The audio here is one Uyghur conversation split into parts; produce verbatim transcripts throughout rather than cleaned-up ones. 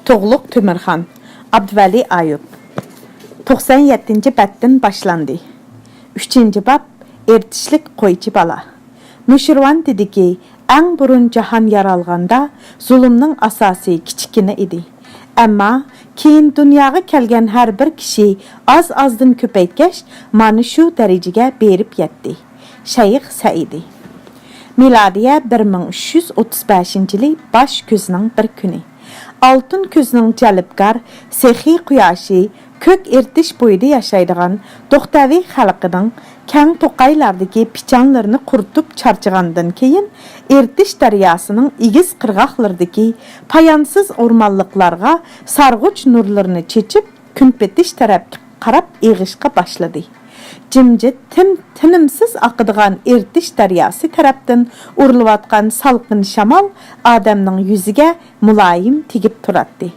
تۇغلۇق تۆمۈرخان، ئابدۇۋەلى ئايۇپ. توقسان يەتتىنچى بەتتىن باشلاندى. ئۈچىنچى باب، ئېرتىشلىك قويچى بالا. نوشىروان دېدىكى، ئەڭ بۇرۇن جاھان يارالغاندا، زۇلۇمنىڭ ئاساسى كىچىككىنە ئىدى. ئەمما كېيىن دۇنياغا كەلگەن ھەر بىر كىشى ئاز-ئازدىن كۆپەيتكەچ، مانا شۇ دەرىجىگە بېرىپ يەتتى. شەيخ سەئىدى. مىلادىيە بىر مىڭ ئۈچ يۈز ئوتتۇز بەشىنچى يىلى باش كۈزنىڭ بىر كۈنى. ئالتۇن كۈزنىڭ جەلپكار سېخىي قۇياشى كۆك ئېرتىش بويىدا ياشايدىغان توختەۋى خەلقىنىڭ كەڭ توقايلاردىكى پىچانلىرىنى قۇرۇتۇپ چارچىغاندىن كېيىن، ئېرتىش دەرياسىنىڭ ئېگىز قىرغاقلىرىدىكى پايانسىز ئورمانلىقلارغا سارغۇچ نۇرلىرىنى چېچىپ، كۈنپېتىش تەرەپكە قاراپ ئېغىشقا باشلىدى. جىمجىت، تىم-، تىنىمسىز ئاقىدىغان ئېرتىش دەرياسى تەرەپتىن ئۇرۇلۇۋاتقان سالقىن شامال ئادەمنىڭ يۈزىگە مۇلايىم تېگىپ تۇراتتى.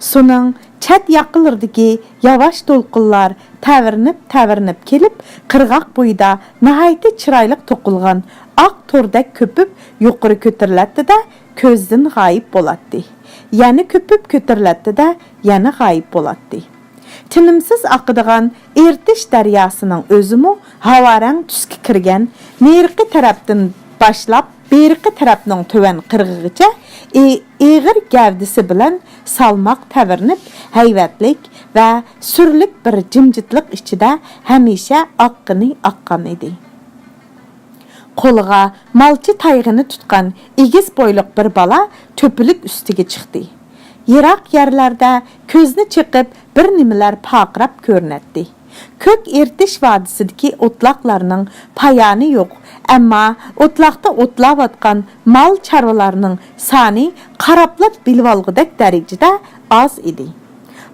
سۇنىڭ چەت ياقىلىرىدىكى ياۋاش دولقۇنلار تەۋرىنىپ-تەۋرىنىپ كېلىپ، قىرغاق بويىدا ناھايىتى چىرايلىق توقۇلغان ئاق توردەك كۆپۈپ يۇقىرى كۆتۈرۈلەتتى-دە، كۆزدىن غايىب بولاتتى. يەنە كۆپۈپ كۆتۈرۈلەتتى-دە، يەنە غايىب بولاتتى. تىنىمسىز ئاقىدىغان ئېرتىش دەرياسىنىڭ ئۆزىمۇ ھاۋارەڭ تۈسكە كىرگەن، نېرىقى تەرەپتىن باشلاپ، بېرىقى تەرەپنىڭ تۆۋەن قىرغىغىچە ئې-، ئېغىر گەۋدىسى بىلەن سالماق تەۋرىنىپ، ھەيۋەتلىك ۋە سۈرلۈك بىر جىمجىتلىق ئىچىدە ھەمىشە ئاققىنى ئاققان ئىدى. قولىغا مالچى تايىقىنى تۇتقان ئېگىز بويلۇق بىر بالا تۆپىلىك ئۈستىگە چىقتى. يىراق يەرلەردە كۆزنى چېقىپ بىر نېمىلەر پارقىراپ كۆرۈنەتتى. كۆك ئېرتىش ۋادىسىدىكى ئوتلاقلارنىڭ پايانى يوق، ئەمما ئوتلاقتا ئوتلاۋاتقان مال چارۋىلارنىڭ سانى قاراپلا بىلىۋالغۇدەك دەرىجىدە ئاز ئىدى.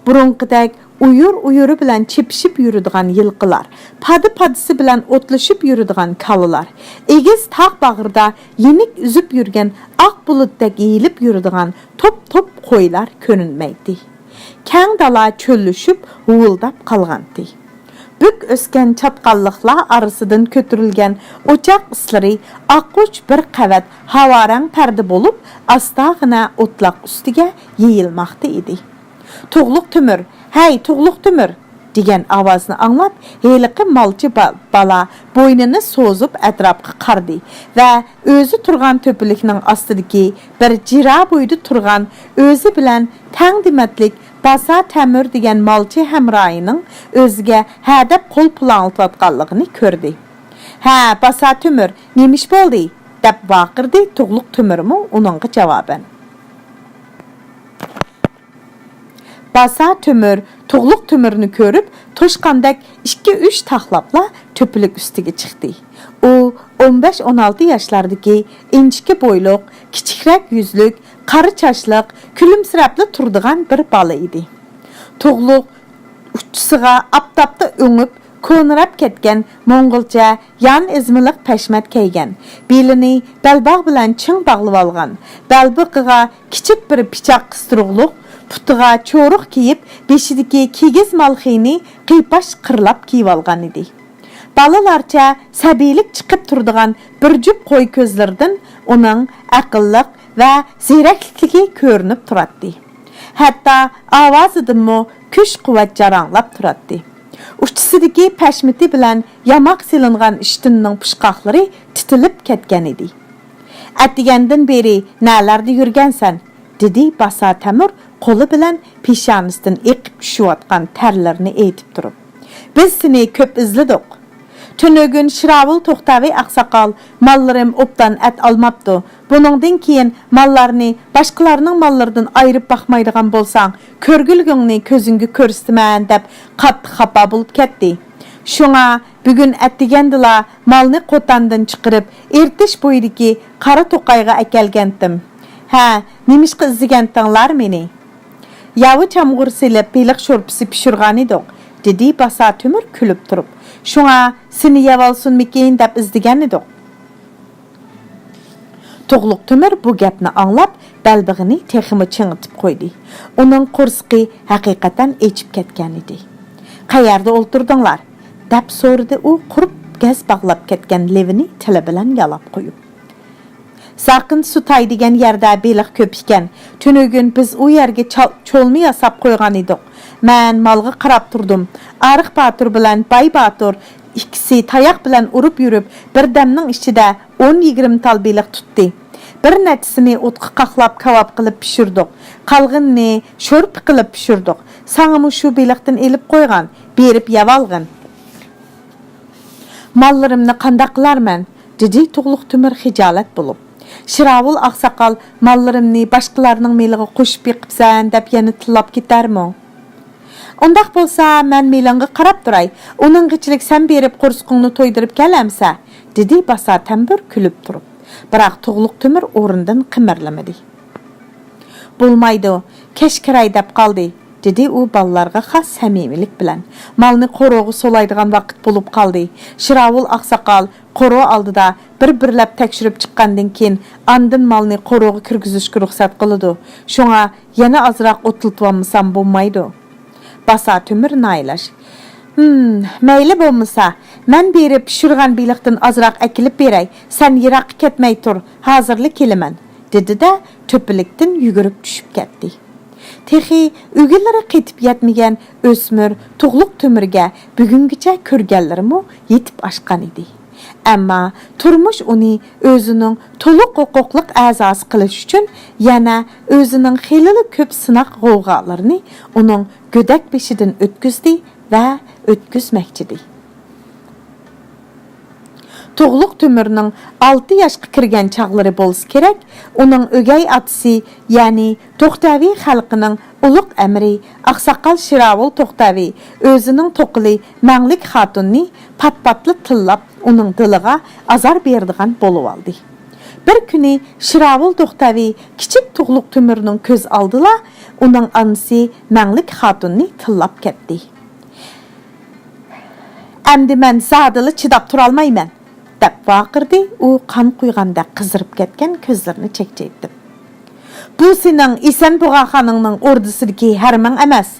بۇرۇنقىدەك ئۇيۇر-ئۇيۇرى بىلەن چېپىشىپ يۈرىدىغان يىلقىلار، پادا-پادىسى بىلەن ئوتلىشىپ يۈرىدىغان كالىلار، ئېگىز تاغ باغرىدا يېنىك ئۈزۈپ يۈرگەن ئاق بۇلۇتتەك يېيىلىپ يۈرىدىغان توپ-توپ قويلار كۆرۈنمەيتتى. كەڭ دالا چۆللىشىپ ھۇۋۇلداپ قالغانتى. بۈك ئۆسكەن چاتقاللىقلار ئارىسىدىن كۆتۈرۈلگەن ئوچاق ئىسلىرى ئاقۇچ بىر قەۋەت ھاۋارەڭ پەردە بولۇپ، ئاستاغىنە ئوتلاق ئۈستىگە يېيىلماقتا ئىدى. «تۇغلۇق تۆمۈر! ھەي، تۇغلۇق تۆمۈر!» دېگەن ئاۋازنى ئاڭلاپ، ھېلىقى مالچى با-، بالا بوينىنى سوزۇپ ئەتراپقا قارىدى ۋە ئۆزى تۇرغان تۆپىلىكنىڭ ئاستىدىكى بىر جىرا بويىدا تۇرغان ئۆزى بىلەن تەڭ دېمەتلىك باسا تەمۈر دېگەن مالچى ھەمراھىنىڭ ئۆزىگە ھەدەپ قول پۇلاڭلىتىۋاتقانلىقىنى كۆردى. «ھە، باسا تۆمۈر، نېمە ئىش بولدى؟» دەپ ۋارقىرىدى تۇغلۇق تۆمۈرمۇ ئۇنىڭغا جاۋابەن. باسا تۆمۈر تۇغلۇق تۆمۈرنى كۆرۈپ، توشقاندەك ئىككى-ئۈچ تاقلاپلا تۆپىلىك ئۈستىگە چىقتى. ئۇ ئون بەش، ئون ئالتە ياشلاردىكى ئىنچىكە بويلۇق، كىچىكرەك يۈزلۈك، قارا چاچلىق، كۈلۈمسىرەپلا تۇرىدىغان بىر بالا ئىدى. تۇغلۇق ئۇچىسىغا ئاپتاپتا ئۆڭۈپ، كونىراپ كەتكەن موڭغۇلچە يان ئېزمىلىق پەشمەت كىيگەن، بېلىنى بەلباغ بىلەن چىڭ باغلىۋالغان، بەلبېقىغا كىچىك بىر پىچاق قىستۇرۇقلۇق، پۇتىغا چورۇق كىيىپ، بېشىدىكى كىگىز مالخىنى قىيپاش قىرلاپ كىيىۋالغان ئىدى. بالىلارچە سەبىيلىك چىقىپ تۇرىدىغان بىر جۈپ قوي كۆزلىرىدىن ئۇنىڭ ئەقىللىق ۋە زېرەكلىكلىكى كۆرۈنۈپ تۇراتتى. ھەتتا ئاۋازىدىنمۇ كۈچ-قۇۋۋەت جاراڭلاپ تۇراتتى. ئۇچىسىدىكى پەشمىتى بىلەن ياماق سېلىنغان ئىشتىنىنىڭ پۇچقاقلىرى تىتىلىپ كەتكەن ئىدى. «ئەتىگەندىن بېرى نەلەردە يۈرگەنسەن؟» دېدى باسا تەمۈر قولى بىلەن پېشانىسىدىن ئېقىپ چۈشۈۋاتقان تەرلىرىنى ئېيتىپ تۇرۇپ. «بىز سېنى كۆپ ئىزلىدۇق. تۈنۈگۈن شىراۋۇل توختاۋى ئاقساقال، ماللىرىم ئوبدان ئەت ئالماپتۇ. بۇنىڭدىن كېيىن ماللارنى باشقىلارنىڭ ماللىرىدىن ئايرىپ باقمايدىغان بولساڭ، كۆرگۈلۈكۈڭنى كۆزۈڭگە كۆرسىتىمەن» دەپ قاتتىق خاپا بولۇپ كەتتى. شۇڭا بۈگۈن ئەتىگەندىلا مالنى قوتاندىن چىقىرىپ، ئېرتىش بويىدىكى قارا توقايغا ئەكەلگەنتىم. ھە، نېمىشقا ئىزدىگەنتىڭلار مېنى؟ ياۋا چامغۇر سېلىپ، بېلىق شورپىسى پىشۇرغانىدۇق، دېدى باسا تۆمۈر كۈلۈپ تۇرۇپ. شۇڭا سېنى يەۋالسۇنمىكىن دەپ ئىزدىگەنىدۇق. تۇغلۇق تۆمۈر بۇ گەپنى ئاڭلاپ، بەلبېغىنى تېخىمۇ چىڭىتىپ قويدى. ئۇنىڭ قورسىقى ھەقىقەتەن ئېچىپ كەتكەنىدى. «قەيەردە ئولتۇردۇڭلار؟» دەپ سورىدى ئۇ قۇرۇپ گەز باغلاپ كەتكەن لېۋىنى تىلى بىلەن يالاپ قويۇپ. زاقىن سۇتاي دېگەن يەردە بېلىق كۆپ ئىكەن. تۈنۈگۈن بىز ئۇ يەرگە چال-، چولما ياساپ قويغان ئىدۇق. مەن مالغا قاراپ تۇردۇم. ئارىق باتۇر بىلەن باي باتۇر ئىككىسى تاياق بىلەن ئۇرۇپ يۈرۈپ، بىردەمنىڭ ئىچىدە ئون يىگىرمە تال بېلىق تۇتتى. بىر نەچچىسىنى ئوتقا قاقلاپ، كاۋاپ قىلىپ پىشۇردۇق. قالغىنىنى شورپا قىلىپ پىشۇردۇق. ساڭىمۇ شۇ بېلىقتىن ئېلىپ قويغان، بېرىپ يەۋالغىن. ماللىرىمنى قانداق قىلارمەن؟ دېدى تۇغلۇق تۆمۈر خىجالەت بولۇپ. شىراۋۇل ئاقساقال، ماللىرىمنى باشقىلارنىڭ مېلىغا قوشۇپ بېقىپسەن دەپ يەنە تىللاپ كېتەرمۇ؟ ئۇنداق بولسا، مەن مېلىڭغا قاراپ تۇراي، ئۇنىڭغىچىلىك سەن بېرىپ قورسىقىڭنى تويدۇرۇپ كەل ئەمسە، دېدى باسا تەمبۇر كۈلۈپ تۇرۇپ. بىراق تۇغلۇق تۆمۈر ئورنىدىن قىمىرلىمىدى. بولمايدۇ، كەچ كىراي دەپ قالدى، دېدى ئۇ بالىلارغا خاس سەمىمىيلىك بىلەن. مالنى قورۇغا سولايدىغان ۋاقىت بولۇپ قالدى. شىراۋۇل ئاقساقال قورۇ ئالدىدا بىر-بىرلەپ تەكشۈرۈپ چىققاندىن كېيىن، ئاندىن مالنى قورۇغا كىرگۈزۈشكە رۇخسەت قىلىدۇ. شۇڭا يەنە ئازراق ئوتلىتىۋالمىسام بولمايدۇ. باسا تۆمۈر نايىلاش. ھىم، مەيلى بولمىسا، مەن بېرىپ پىشۇرغان بېلىقتىن ئازراق ئەكېلىپ بېرەي، سەن يىراققا كەتمەي تۇر، ھازىرلا كېلىمەن، دېدى-دە، تۆپىلىكتىن يۈگۈرۈپ چۈشۈپ كەتتى. تېخى ئۆگىلىرى قېتىپ يەتمىگەن ئۆسمۈر تۇغلۇق تۆمۈرگە بۈگۈنگىچە كۆرگەنلىرىمۇ يېتىپ ئاشقان ئىدى. ئەمما تۇرمۇش ئۇنى ئۆزىنىڭ تولۇق ھوقۇقلۇق ئەزاسى قىلىش ئۈچۈن يەنە ئۆزىنىڭ خېلىلا كۆپ سىناق غوۋغالىرىنى ئۇنىڭ گۆدەك بېشىدىن ئۆتكۈزدى ۋە ئۆتكۈزمەكچىدى. تۇغلۇق تۆمۈرنىڭ ئالتە ياشقا كىرگەن چاغلىرى بولسا كېرەك، ئۇنىڭ ئۆگەي ئاتىسى، يەنى توختەۋى خەلقىنىڭ ئۇلۇغ ئەمىرى ئاقساقال شىراۋۇل توختەۋى ئۆزىنىڭ توقىلى مەڭلىك خاتۇننى پات-پاتلا تىللاپ، ئۇنىڭ دىلىغا ئازار بېرىدىغان بولۇۋالدى. بىر كۈنى شىراۋۇل توختەۋى كىچىك تۇغلۇق تۆمۈرنىڭ كۆز ئالدىلا ئۇنىڭ ئانىسى مەڭلىك خاتۇننى تىللاپ كەتتى. «ئەمدى مەن زادىلا چىداپ تۇرالمايمەن!» دەپ ۋارقىرىدى ئۇ قان قۇيغاندەك قىزىرىپ كەتكەن كۆزلىرىنى چەكچەيتىپ. «بۇ سېنىڭ ئىسەن بۇغا خانىڭنىڭ ئوردىسىدىكى ھەرىمىڭ ئەمەس.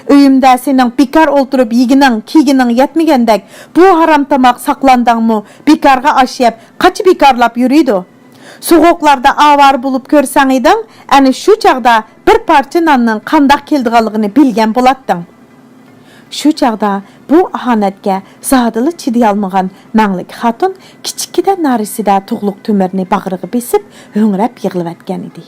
ئۆيۈمدە سېنىڭ بىكار ئولتۇرۇپ يېگىنىڭ، كىيگىنىڭ يەتمىگەندەك، بۇ ھارام تاماق ساقلانداڭمۇ بىكارغا ئاش يەپ، قاچا بىكارلاپ يۈرىدۇ. سوغۇقلاردا ئاۋارە بولۇپ كۆرسەڭ ئىدىڭ، ئەنە شۇ چاغدا بىر پارچە ناننىڭ قانداق كېلىدىغانلىقىنى بىلگەن بولاتتىڭ.» شۇ چاغدا بۇ ئاھانەتكە زادىلا چىدىيالمىغان مەڭلىك خاتۇن كىچىككىدە نارىسىدە تۇغلۇق تۆمۈرنى باغرىغا بېسىپ، ھۆڭرەپ يىغلىۋەتكەن ئىدى.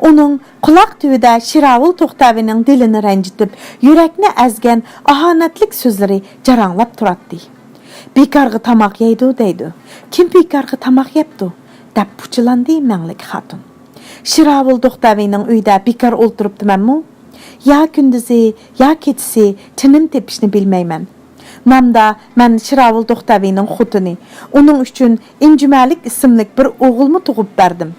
ئۇنىڭ قۇلاق تۈۋىدە شىراۋۇل توختەۋىنىڭ دىلىنى رەنجىتىپ، يۈرەكنى ئەزگەن ئاھانەتلىك سۆزلىرى جاراڭلاپ تۇراتتى. «بىكارغا تاماق يەيدۇ دەيدۇ. كىم بىكارغا تاماق يەپتۇ؟» دەپ پۇچىلاندى مەڭلىك خاتۇن. «شىراۋۇل توختەۋىنىڭ ئۆيىدە بىكار ئولتۇرۇپتىمەنمۇ؟ يا كۈندۈزى، يا كېچىسى تىنىم تېپىشنى بىلمەيمەن. نامدا مەن شىراۋۇل توختەۋىنىڭ خوتۇنى، ئۇنىڭ ئۈچۈن ئىنجۈمەلىك ئىسىملىك بىر ئوغۇلمۇ تۇغۇپ بەردىم.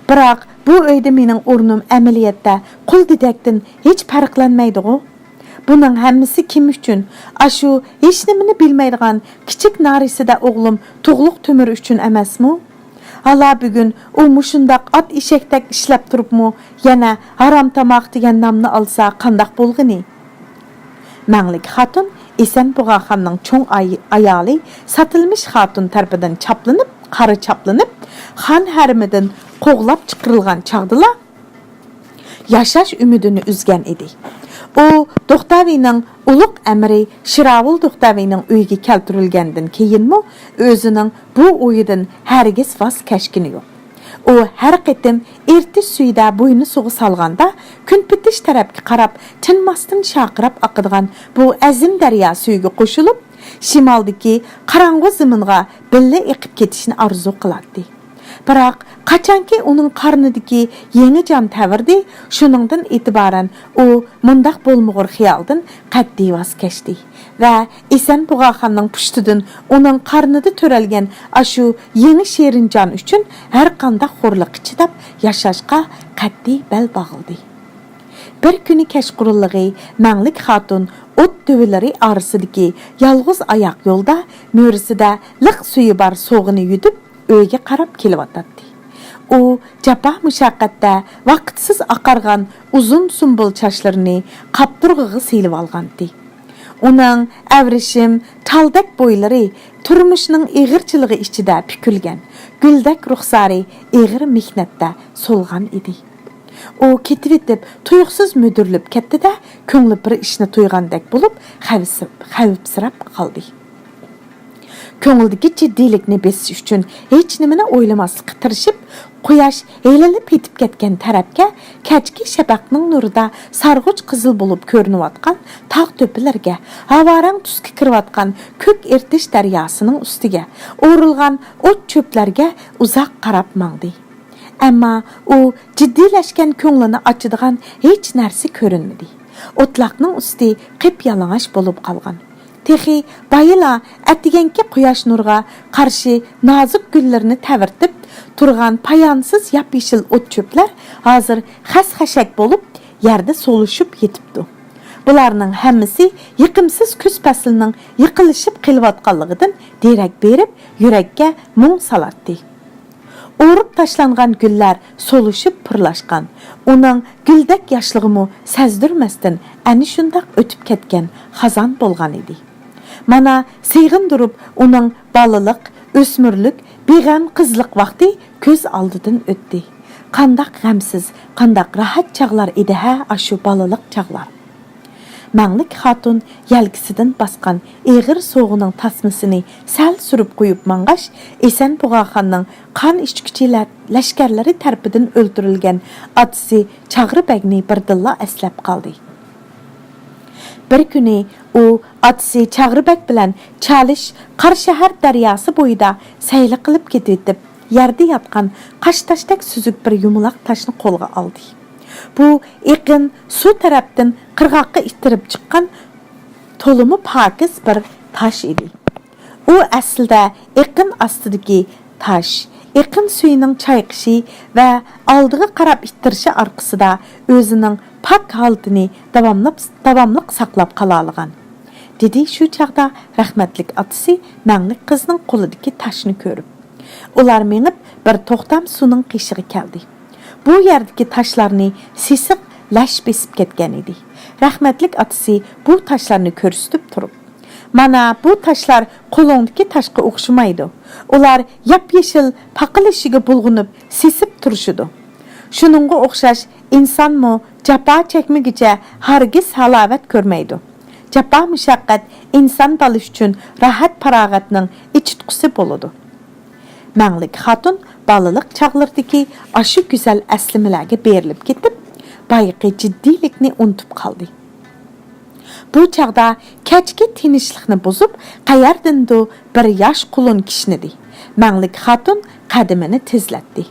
بىراق بۇ ئۆيدە مېنىڭ ئورنۇم ئەمەلىيەتتە قۇل دېدەكتىن ھېچ پەرقلەنمەيدىغۇ؟ بۇنىڭ ھەممىسى كىم ئۈچۈن؟ ئاشۇ ھېچنېمىنى بىلمەيدىغان كىچىك نارىسىدە ئوغلۇم تۇغلۇق تۆمۈر ئۈچۈن ئەمەسمۇ؟ ھالا بۈگۈن ئۇ مۇشۇنداق ئات ئېشەكتەك ئىشلەپ تۇرۇپمۇ يەنە ھارام تاماق دېگەن نامنى ئالسا قانداق بولغىنى؟» مەڭلىك خاتۇن ئېسەن بۇغاخاننىڭ چوڭ ئاي-، ئايالى ساتىلمىش خاتۇن تەرىپىدىن چاپلىنىپ، قارا چاپلىنىپ، خان ھەرىمىدىن قوغلاپ چىقىرىلغان چاغدىلا، ياشاش ئۈمىدىنى ئۈزگەن ئىدى. ئۇ دوختەۋىنىڭ ئۇلۇغ ئەمىرى شىراۋۇل دوختەۋىنىڭ ئۆيىگە كەلتۈرۈلگەندىن كېيىنمۇ ئۆزىنىڭ بۇ ئويىدىن ھەرگىز ۋاز كەچكىنى يوق. ئۇ ھەر قېتىم ئېرتىش سۈيىدە بوينى سۇغا سالغاندا، كۈن پېتىش تەرەپكە قاراپ تىنماستىن شارقىراپ ئاقىدىغان بۇ ئەزىم دەريا سۈيىگە قوشۇلۇپ، شىمالدىكى قاراڭغۇ زېمىنغا بىللە ئېقىپ كېتىشنى ئارزۇ قىلاتتى. بىراق، قاچانكى ئۇنىڭ قارنىدىكى يېڭى جان تەۋرىدى، شۇنىڭدىن ئېتىبارەن ئۇ مۇنداق بولمىغۇر خىيالدىن قەتئىي ۋاز كەچتى ۋە ئېسەن بۇغاخاننىڭ پۇشتىدىن ئۇنىڭ قارنىدا تۆرەلگەن ئاشۇ يېڭى شېرىن جان ئۈچۈن ھەرقانداق خورلۇققا چىداپ ياشاشقا قەتئىي بەل باغلىدى. بىر كۈنى كەچقۇرۇنلۇقى مەڭلىك خاتۇن ئوت دۆۋىلىرى ئارىسىدىكى يالغۇز ئاياق يولدا مۈرىسىدە لىق سۈيى بار سوغىنى يۈدۈپ، ئۆيگە قاراپ كېلىۋاتاتتى. ئۇ جاپا-مۇشەققەتتە ۋاقىتسىز ئاقارغان ئۇزۇن سۇمبۇل چاچلىرىنى قاپتۇرغىغا سېلىۋالغانتى. ئۇنىڭ ئەۋرىشىم، تالدەك بويلىرى تۇرمۇشنىڭ ئېغىرچىلىقى ئىچىدە پۈكۈلگەن، گۈلدەك رۇخسارى ئېغىر مېھنەتتە سولغان ئىدى. ئۇ كېتىۋېتىپ، تۇيۇقسىز مۈدۈرلىپ كەتتى-دە، كۆڭلى بىر ئىشنى تۇيغاندەك بولۇپ، خەۋپسىر-، خەۋپسىرەپ قالدى. كۆڭلىدىكى جىددىيلىكنى بېسىش ئۈچۈن ھېچنېمىنى ئويلىماسلىققا تىرىشىپ، قۇياش ھېلىلا پېتىپ كەتكەن تەرەپكە، كەچكى شەپەقنىڭ نۇرىدا سارغۇچ قىزىل بولۇپ كۆرۈنۈۋاتقان تاغ تۆپىلەرگە، ھاۋارەڭ تۈسكە كىرىۋاتقان كۆك ئېرتىش دەرياسىنىڭ ئۈستىگە ئورۇلغان ئوت-چۆپلەرگە ئۇزاق قاراپ ماڭدى. ئەمما ئۇ جىددىيلەشكەن كۆڭلىنى ئاچىدىغان ھېچ نەرسە كۆرۈنمىدى. ئوتلاقنىڭ ئۈستى قىپيالىڭاچ بولۇپ قالغان. تېخى بايىلا ئەتىگەنكى قۇياش نۇرىغا قارشى نازۇك گۈللىرىنى تەۋرىتىپ تۇرغان پايانسىز ياپيېشىل ئوت-چۆپلەر ھازىر خەس-خەشەك بولۇپ، يەردە سولۇشۇپ يېتىپتۇ. بۇلارنىڭ ھەممىسى يېقىمسىز كۈز پەسلىنىڭ يېقىنلىشىپ قېلىۋاتقانلىقىدىن دېرەك بېرىپ، يۈرەككە مۇڭ سالاتتى. ئورۇپ تاشلانغان گۈللەر سولۇشۇپ پۇرلاشقان، ئۇنىڭ گۈلدەك ياشلىقىمۇ سەزدۈرمەستىن ئەنە شۇنداق ئۆتۈپ كەتكەن خازان بولغان ئىدى. مانا، سېغىندۇرۇپ ئۇنىڭ بالىلىق، ئۆسمۈرلۈك، بىغەم قىزلىق ۋاقتى كۆز ئالدىدىن ئۆتتى. قانداق غەمسىز، قانداق راھەت چاغلار ئىدى ھە ئاشۇ بالىلىق چاغلار! مەڭلىك خاتۇن يەلكىسىدىن باسقان ئېغىر سوغىنىڭ تاسمىسىنى سەل سۈرۈپ قويۇپ ماڭغاچ، ئېسەن بۇغاخاننىڭ قان ئىچكۈچى لە-، لەشكەرلىرى تەرىپىدىن ئۆلتۈرۈلگەن ئاتىسى چاغرى بەگنى بىردىنلا ئەسلەپ قالدى. بىر كۈنى ئۇ ئاتىسى چاغرى بەگ بىلەن چالىش قاراشەھەر دەرياسى بويىدا سەيلە قىلىپ كېتىۋېتىپ، يەردە ياتقان قاشتاشتەك سۈزۈك بىر يۇمىلاق تاشنى قولغا ئالدى. بۇ ئېقىن سۇ تەرەپتىن قىرغاققا ئىتتىرىپ چىققان تولىمۇ پاكىز بىر تاش ئىدى. ئۇ ئەسلىدە ئېقىن ئاستىدىكى تاش، ئېقىن سۈيىنىڭ چايقىشى ۋە ئالدىغا قاراپ ئىتتىرىشى ئارقىسىدا ئۆزىنىڭ پاك ھالىتىنى داۋاملاپ، داۋاملىق ساقلاپ قالالىغان، دېدى شۇ چاغدا رەھمەتلىك ئاتىسى مەڭلىك قىزنىڭ قولىدىكى تاشنى كۆرۈپ. ئۇلار مېڭىپ بىر توختام سۇنىڭ قېشىغا كەلدى. بۇ يەردىكى تاشلارنى سېسىق لەش بېسىپ كەتكەن ئىدى. رەھمەتلىك ئاتىسى بۇ تاشلارنى كۆرسىتىپ تۇرۇپ، مانا بۇ تاشلار قولۇڭدىكى تاشقا ئوخشىمايدۇ. ئۇلار ياپيېشىل پاقىلىشىگە بۇلغىنىپ سېسىپ تۇرۇشىدۇ. شۇنىڭغا ئوخشاش ئىنسانمۇ جاپا چەكمىگۈچە ھەرگىز ھالاۋەت كۆرمەيدۇ. جاپا مۇشەققەت ئىنسان بالىسى ئۈچۈن راھەت پاراغەتنىڭ ئېچىتقۇسى بولىدۇ. مەڭلىك خاتۇن بالىلىق چاغلىرىدىكى ئاشۇ گۈزەل ئەسلىمىلەرگە بېرىلىپ كېتىپ، بايىقى جىددىيلىكنى ئۇنتۇپ قالدى. بۇ چاغدا كەچكى تىنچلىقنى بۇزۇپ، قەيەردىندۇ بىر ياش قۇلۇن كىشنىدى. مەڭلىك خاتۇن قەدىمىنى تېزلەتتى.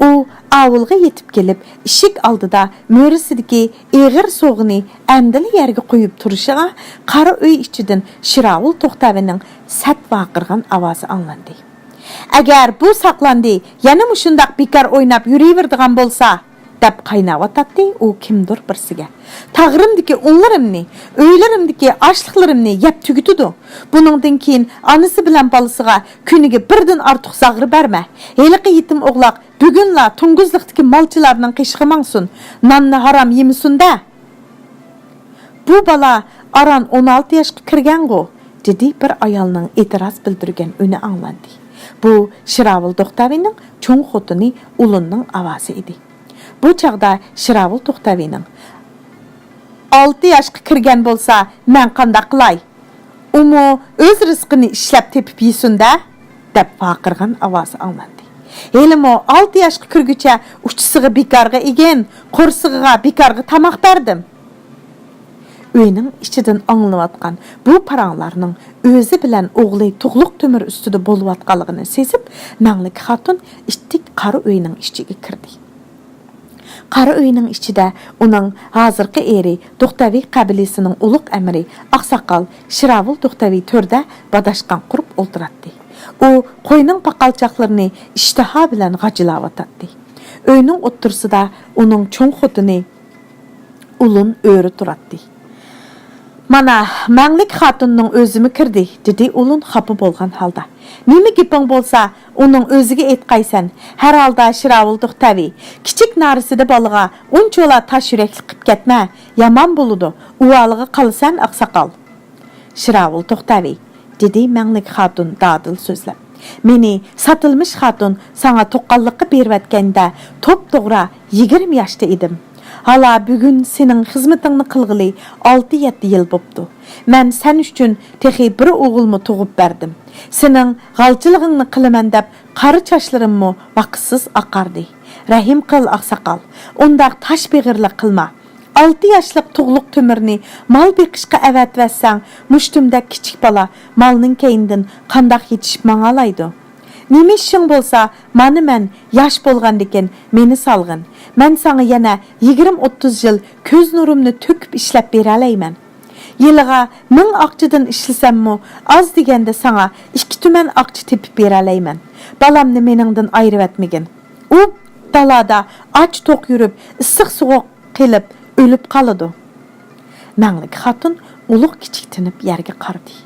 ئۇ ئاۋۇلغا يېتىپ كېلىپ، ئىشىك ئالدىدا مۈرىسىدىكى ئېغىر سوغىنى ئەمدىلا يەرگە قويۇپ تۇرۇشىغا، قارا ئۆي ئىچىدىن شىراۋۇل توختاۋىنىڭ سەت ۋارقىرىغان ئاۋازى ئاڭلاندى. «ئەگەر بۇ ساقلاندى يەنە مۇشۇنداق بىكار ئويناپ يۈرۈۋېرىدىغان بولسا!» دەپ قايناۋاتاتتى ئۇ كىمدۇر بىرسىگە. «تاغرىمدىكى ئۇنلىرىمنى، ئۆيلىرىمدىكى ئاشلىقلىرىمنى يەپ تۈگىتىدۇ. بۇنىڭدىن كېيىن ئانىسى بىلەن بالىسىغا كۈنىگە بىردىن ئارتۇق زاغرا بەرمە. ھېلىقى يېتىم ئوغلاق بۈگۈنلا توڭگۇزلۇقتىكى مالچىلارنىڭ قېشىغا ماڭسۇن، ناننى ھارام يېمىسۇن-دە!» «بۇ بالا ئاران ئون ئالتە ياشقا كىرگەنغۇ؟» دېدى بىر ئايالنىڭ ئېتىراز بىلدۈرگەن ئۈنى ئاڭلاندى. بۇ شىراۋۇل توختاۋىنىڭ چوڭ خوتۇنى ئۇلۇننىڭ ئاۋازى ئىدى. بۇ چاغدا شىراۋۇل توختاۋىنىڭ، «ئالتە ياشقا كىرگەن بولسا، مەن قانداق قىلاي؟ ئۇمۇ ئۆز رىزقىنى ئىشلەپ تېپىپ يېسۇن-دە!» دەپ ۋارقىرىغان ئاۋازى ئاڭلاندى. «ھېلىمۇ ئالتە ياشقا كىرگۈچە ئۇچىسىغا بىكارغا ئىگىن، قورسىقىغا بىكارغا تاماق بەردىم.» ئۆينىڭ ئىچىدىن ئاڭلىنىۋاتقان بۇ پاراڭلارنىڭ ئۆزى بىلەن ئوغلى تۇغلۇق تۆمۈر ئۈستىدە بولۇۋاتقانلىقىنى سېزىپ، مەڭلىك خاتۇن ئىتتىك قارا ئۆينىڭ ئىچىگە كىردى. قارا ئۆينىڭ ئىچىدە ئۇنىڭ ھازىرقى ئېرى، توختاۋى قەبىلىسىنىڭ ئۇلۇغ ئەمىرى، ئاقساقال شىراۋۇل توختاۋى تۆردە باداشقان قۇرۇپ ئولتۇراتتى. ئۇ قوينىڭ پاقالچاقلىرىنى ئىشتىها بىلەن غاجىلاۋاتاتتى. ئۆينىڭ ئوتتۇرىسىدا ئۇنىڭ چوڭ خوتۇنى ئۇلۇن ئۆرە تۇراتتى. «مانا، مەڭلىك خاتۇننىڭ ئۆزىمۇ كىردى»، دېدى ئۇلۇن خاپا بولغان ھالدا. «نېمە گېپىڭ بولسا، ئۇنىڭ ئۆزىگە ئېيتقايسەن. ھەر ھالدا شىراۋۇل توختاۋى، كىچىك نارەسىدە بالىغا ئۇنچىۋالا تاش يۈرەكلىك قىپ كەتمە، يامان بولىدۇ، ئۇۋالىغا قالىسەن، ئاقساقال.» شىراۋۇل توختاۋى، دېدى مەڭلىك خاتۇن دادىل سۆزلەپ. مېنى ساتىلمىش خاتۇن ساڭا تۇغقانلىققا بېرىۋەتكەندە توپتوغرا يىگىرمە ياشتا ئىدىم. ھالا بۈگۈن سېنىڭ خىزمىتىڭنى قىلغىلى ئالتە يەتتە يىل بوپتۇ. مەن سەن ئۈچۈن تېخى بىر ئوغۇلمۇ تۇغۇپ بەردىم. سېنىڭ غالچىلىقىڭنى قىلىمەن دەپ قارا چاچلىرىممۇ ۋاقىتسىز ئاقاردى. رەھىم قىل، ئاقساقال، ئۇنداق تاش بېغىرلىق قىلما. ئالتە ياشلىق تۇغلۇق تۆمۈرنى مال بېقىشقا ئەۋەتىۋەتسەڭ، مۇشتۇمدەك كىچىك بالا مالنىڭ كەينىدىن قانداق يېتىشىپ ماڭالايدۇ؟ نېمە ئىشىڭ بولسا، مانا مەن ياش بولغاندىكىن مېنى سالغىن. مەن ساڭا يەنە يىگىرمە ئوتتۇز يىل كۆز نۇرۇمنى تۆكۈپ ئىشلەپ بېرەلەيمەن. يىلىغا مىڭ ئاقچىدىن ئىشلىسەممۇ، ئاز دېگەندە ساڭا ئىككى تۈمەن ئاقچە تېپىپ بېرەلەيمەن. بالامنى مېنىڭدىن ئايرىۋەتمىگىن. ئۇ دالادا ئاچ توق يۈرۈپ، ئىسسىق سوغۇق قېلىپ ئۆلۈپ قالىدۇ. مەڭلىك خاتۇن ئۇلۇغ كىچىك تىنىپ يەرگە قارىدى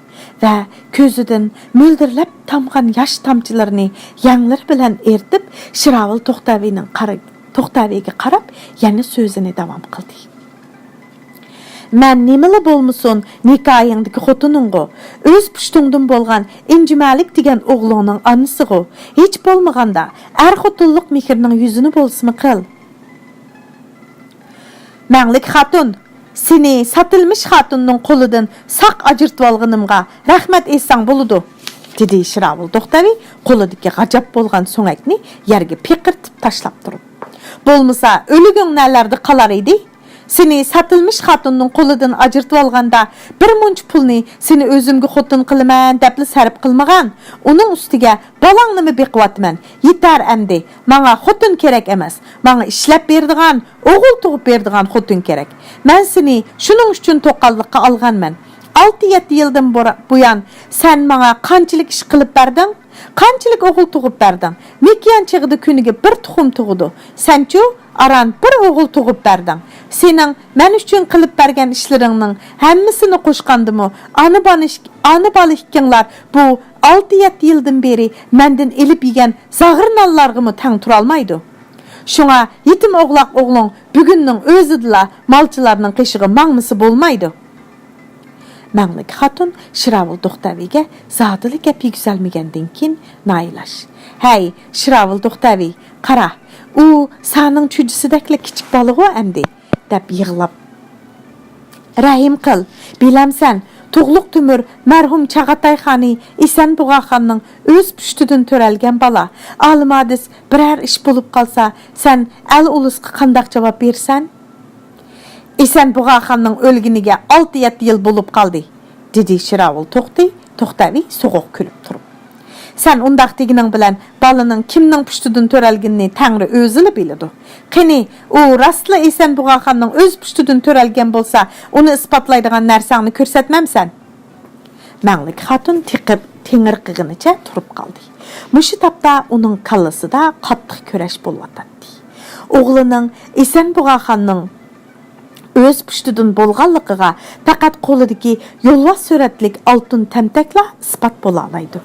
ۋە كۆزىدىن مۆلدۈرلەپ تامغان ياش تامچىلىرىنى يەڭلىرى بىلەن ئېرىتىپ، شىراۋۇل توختاۋىنىڭ قارا-، توختاۋىگە قاراپ يەنە سۆزىنى داۋام قىلدى. مەن نېمىلا بولمىسۇن، نىكاھىڭدىكى خوتۇنۇڭغۇ، ئۆز پۇشتۇڭدىن بولغان ئىنجىمەلىك دېگەن ئوغلۇڭنىڭ ئانىسىغۇ، ھېچ بولمىغاندا ئەر خوتۇنلۇق مېھرىنىڭ يۈزىنى بولسىمۇ قىل. مەڭلىك خاتۇن، سېنى ساتىلمىش خاتۇننىڭ قولىدىن ساق ئاجرىتىۋالغىنىمغا رەھمەت ئېيتساڭ بولىدۇ، دېدى شىراۋۇل توختاۋى قولىدىكى غاجاپ بولغان سۆڭەكنى يەرگە پىقىرتىپ تاشلاپ تۇرۇپ. بولمىسا ئۆلۈگۈڭ نەلەردە قالار ئىدى؟ سېنى ساتىلمىش خاتۇننىڭ قولىدىن ئاجرىتىۋالغاندا بىر مۇنچە پۇلنى سېنى ئۆزۈمگە خوتۇن قىلىمەن دەپلا سەرپ قىلمىغان. ئۇنىڭ ئۈستىگە بالاڭنىمۇ بېقىۋاتىمەن. يېتەر ئەمدى. ماڭا خوتۇن كېرەك ئەمەس. ماڭا ئىشلەپ بېرىدىغان، ئوغۇل تۇغۇپ بېرىدىغان خوتۇن كېرەك. مەن سېنى شۇنىڭ ئۈچۈن توققانلىققا ئالغانمەن. ئالتە يەتتە يىلدىن بۇرا-، بۇيان سەن ماڭا قانچىلىك ئىش قىلىپ بەردىڭ؟ قانچىلىك ئوغۇل تۇغۇپ بەردىڭ؟ مېكىيان چېغىدا كۈنىگە بىر تۇخۇم تۇغىدۇ. سەنچۇ؟ ئاران بىر ئوغۇل تۇغۇپ بەردىڭ. سېنىڭ مەن ئۈچۈن قىلىپ بەرگەن ئىشلىرىڭنىڭ ھەممىسىنى قوشقاندىمۇ، ئانا بالا ئىك-، ئانا بالا ئىككىڭلار بۇ ئالتە يەتتە يىلدىن بېرى مەندىن ئېلىپ يېگەن زاغرا نانلارغىمۇ تەڭ تۇرالمايدۇ. شۇڭا يېتىم ئوغلاق ئوغلۇڭ بۈگۈننىڭ ئۆزىدىلا مالچىلارنىڭ قېشىغا ماڭمىسا بولمايدۇ. مەڭلىك خاتۇن شىراۋۇل توختاۋىگە زادىلا گەپ يېگۈزەلمىگەندىن كېيىن نايىلاش، ھەي، شىراۋۇل توختاۋى، قارا، ئۇ سانىڭ چۈجىسىدەكلا كىچىك بالىغۇ ئەمدى، دەپ يىغلاپ. رەھىم قىل، بىلەمسەن، تۇغلۇق تۆمۈر مەرھۇم چاغاتاي خانى ئېسەن بۇغاخاننىڭ ئۆز پۇشتىدىن تۆرەلگەن بالا. ئالىمادىس بىرەر ئىش بولۇپ قالسا، سەن ئەل ئۇلۇسقا قانداق جاۋاب بېرىسەن؟ ئېسەن بۇغاخاننىڭ ئۆلگىنىگە ئالتە يەتتە يىل بولۇپ قالدى، دېدى شىراۋۇل توختى، توختاۋى سوغۇق كۈلۈپ تۇرۇپ. سەن ئۇنداق دېگىنىڭ بىلەن بالىنىڭ كىمنىڭ پۇشتىدىن تۆرەلگىنىنى تەڭرى ئۆزىلا بىلىدۇ. قېنى، ئۇ راستلا ئېسەن بۇغاخاننىڭ ئۆز پۇشتىدىن تۆرەلگەن بولسا، ئۇنى ئىسپاتلايدىغان نەرسەڭنى كۆرسەتمەمسەن؟ مەڭلىك خاتۇن تېقىپ تېڭىرقىغىنىچە تۇرۇپ قالدى. مۇشۇ تاپتا ئۇنىڭ كاللىسىدا قاتتىق كۈرەش بولۇۋاتاتتى. ئوغلىنىڭ ئېسەن بۇغاخاننىڭ ئۆز پۇشتىدىن بولغانلىقىغا پەقەت قولىدىكى يولۋاس سۈرەتلىك ئالتۇن تەمتەكلا ئىسپات بولالايدۇ.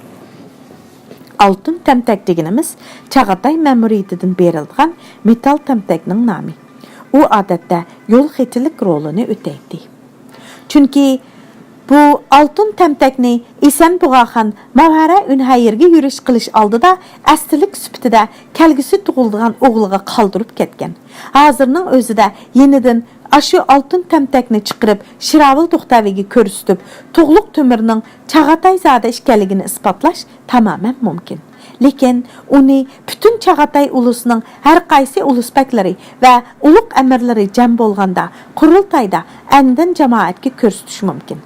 ئالتۇن تەمتەك دېگىنىمىز چاغاتاي مەمۇرىيىتىدىن بېرىلىدىغان مېتال تەمتەكنىڭ نامى. ئۇ ئادەتتە يول خېتىلىك رولىنى ئۆتەيتتى. چۈنكى بۇ ئالتۇن تەمتەكنى ئېسەن بۇغاخان ماۋھەرە ئۈنھەيىرگە يۈرۈش قىلىش ئالدىدا ئەستىلىك سۈپىتىدە كەلگۈسى تۇغۇلىدىغان ئوغلىغا قالدۇرۇپ كەتكەن. ھازىرنىڭ ئۆزىدە يېنىدىن ئاشۇ ئالتۇن تەمتەكنى چىقىرىپ، شىراۋۇل توختاۋىگە كۆرسىتىپ، تۇغلۇق تۆمۈرنىڭ چاغاتايزادە ئىكەنلىكىنى ئىسپاتلاش تامامەن مۇمكىن. لېكىن ئۇنى پۈتۈن چاغاتاي ئۇلۇسىنىڭ ھەر قايسى ئۇلۇس بەگلىرى ۋە ئۇلۇغ ئەمىرلىرى جەم بولغاندا، قۇرۇلتايدا ئاندىن جامائەتكە كۆرسىتىش مۇمكىن.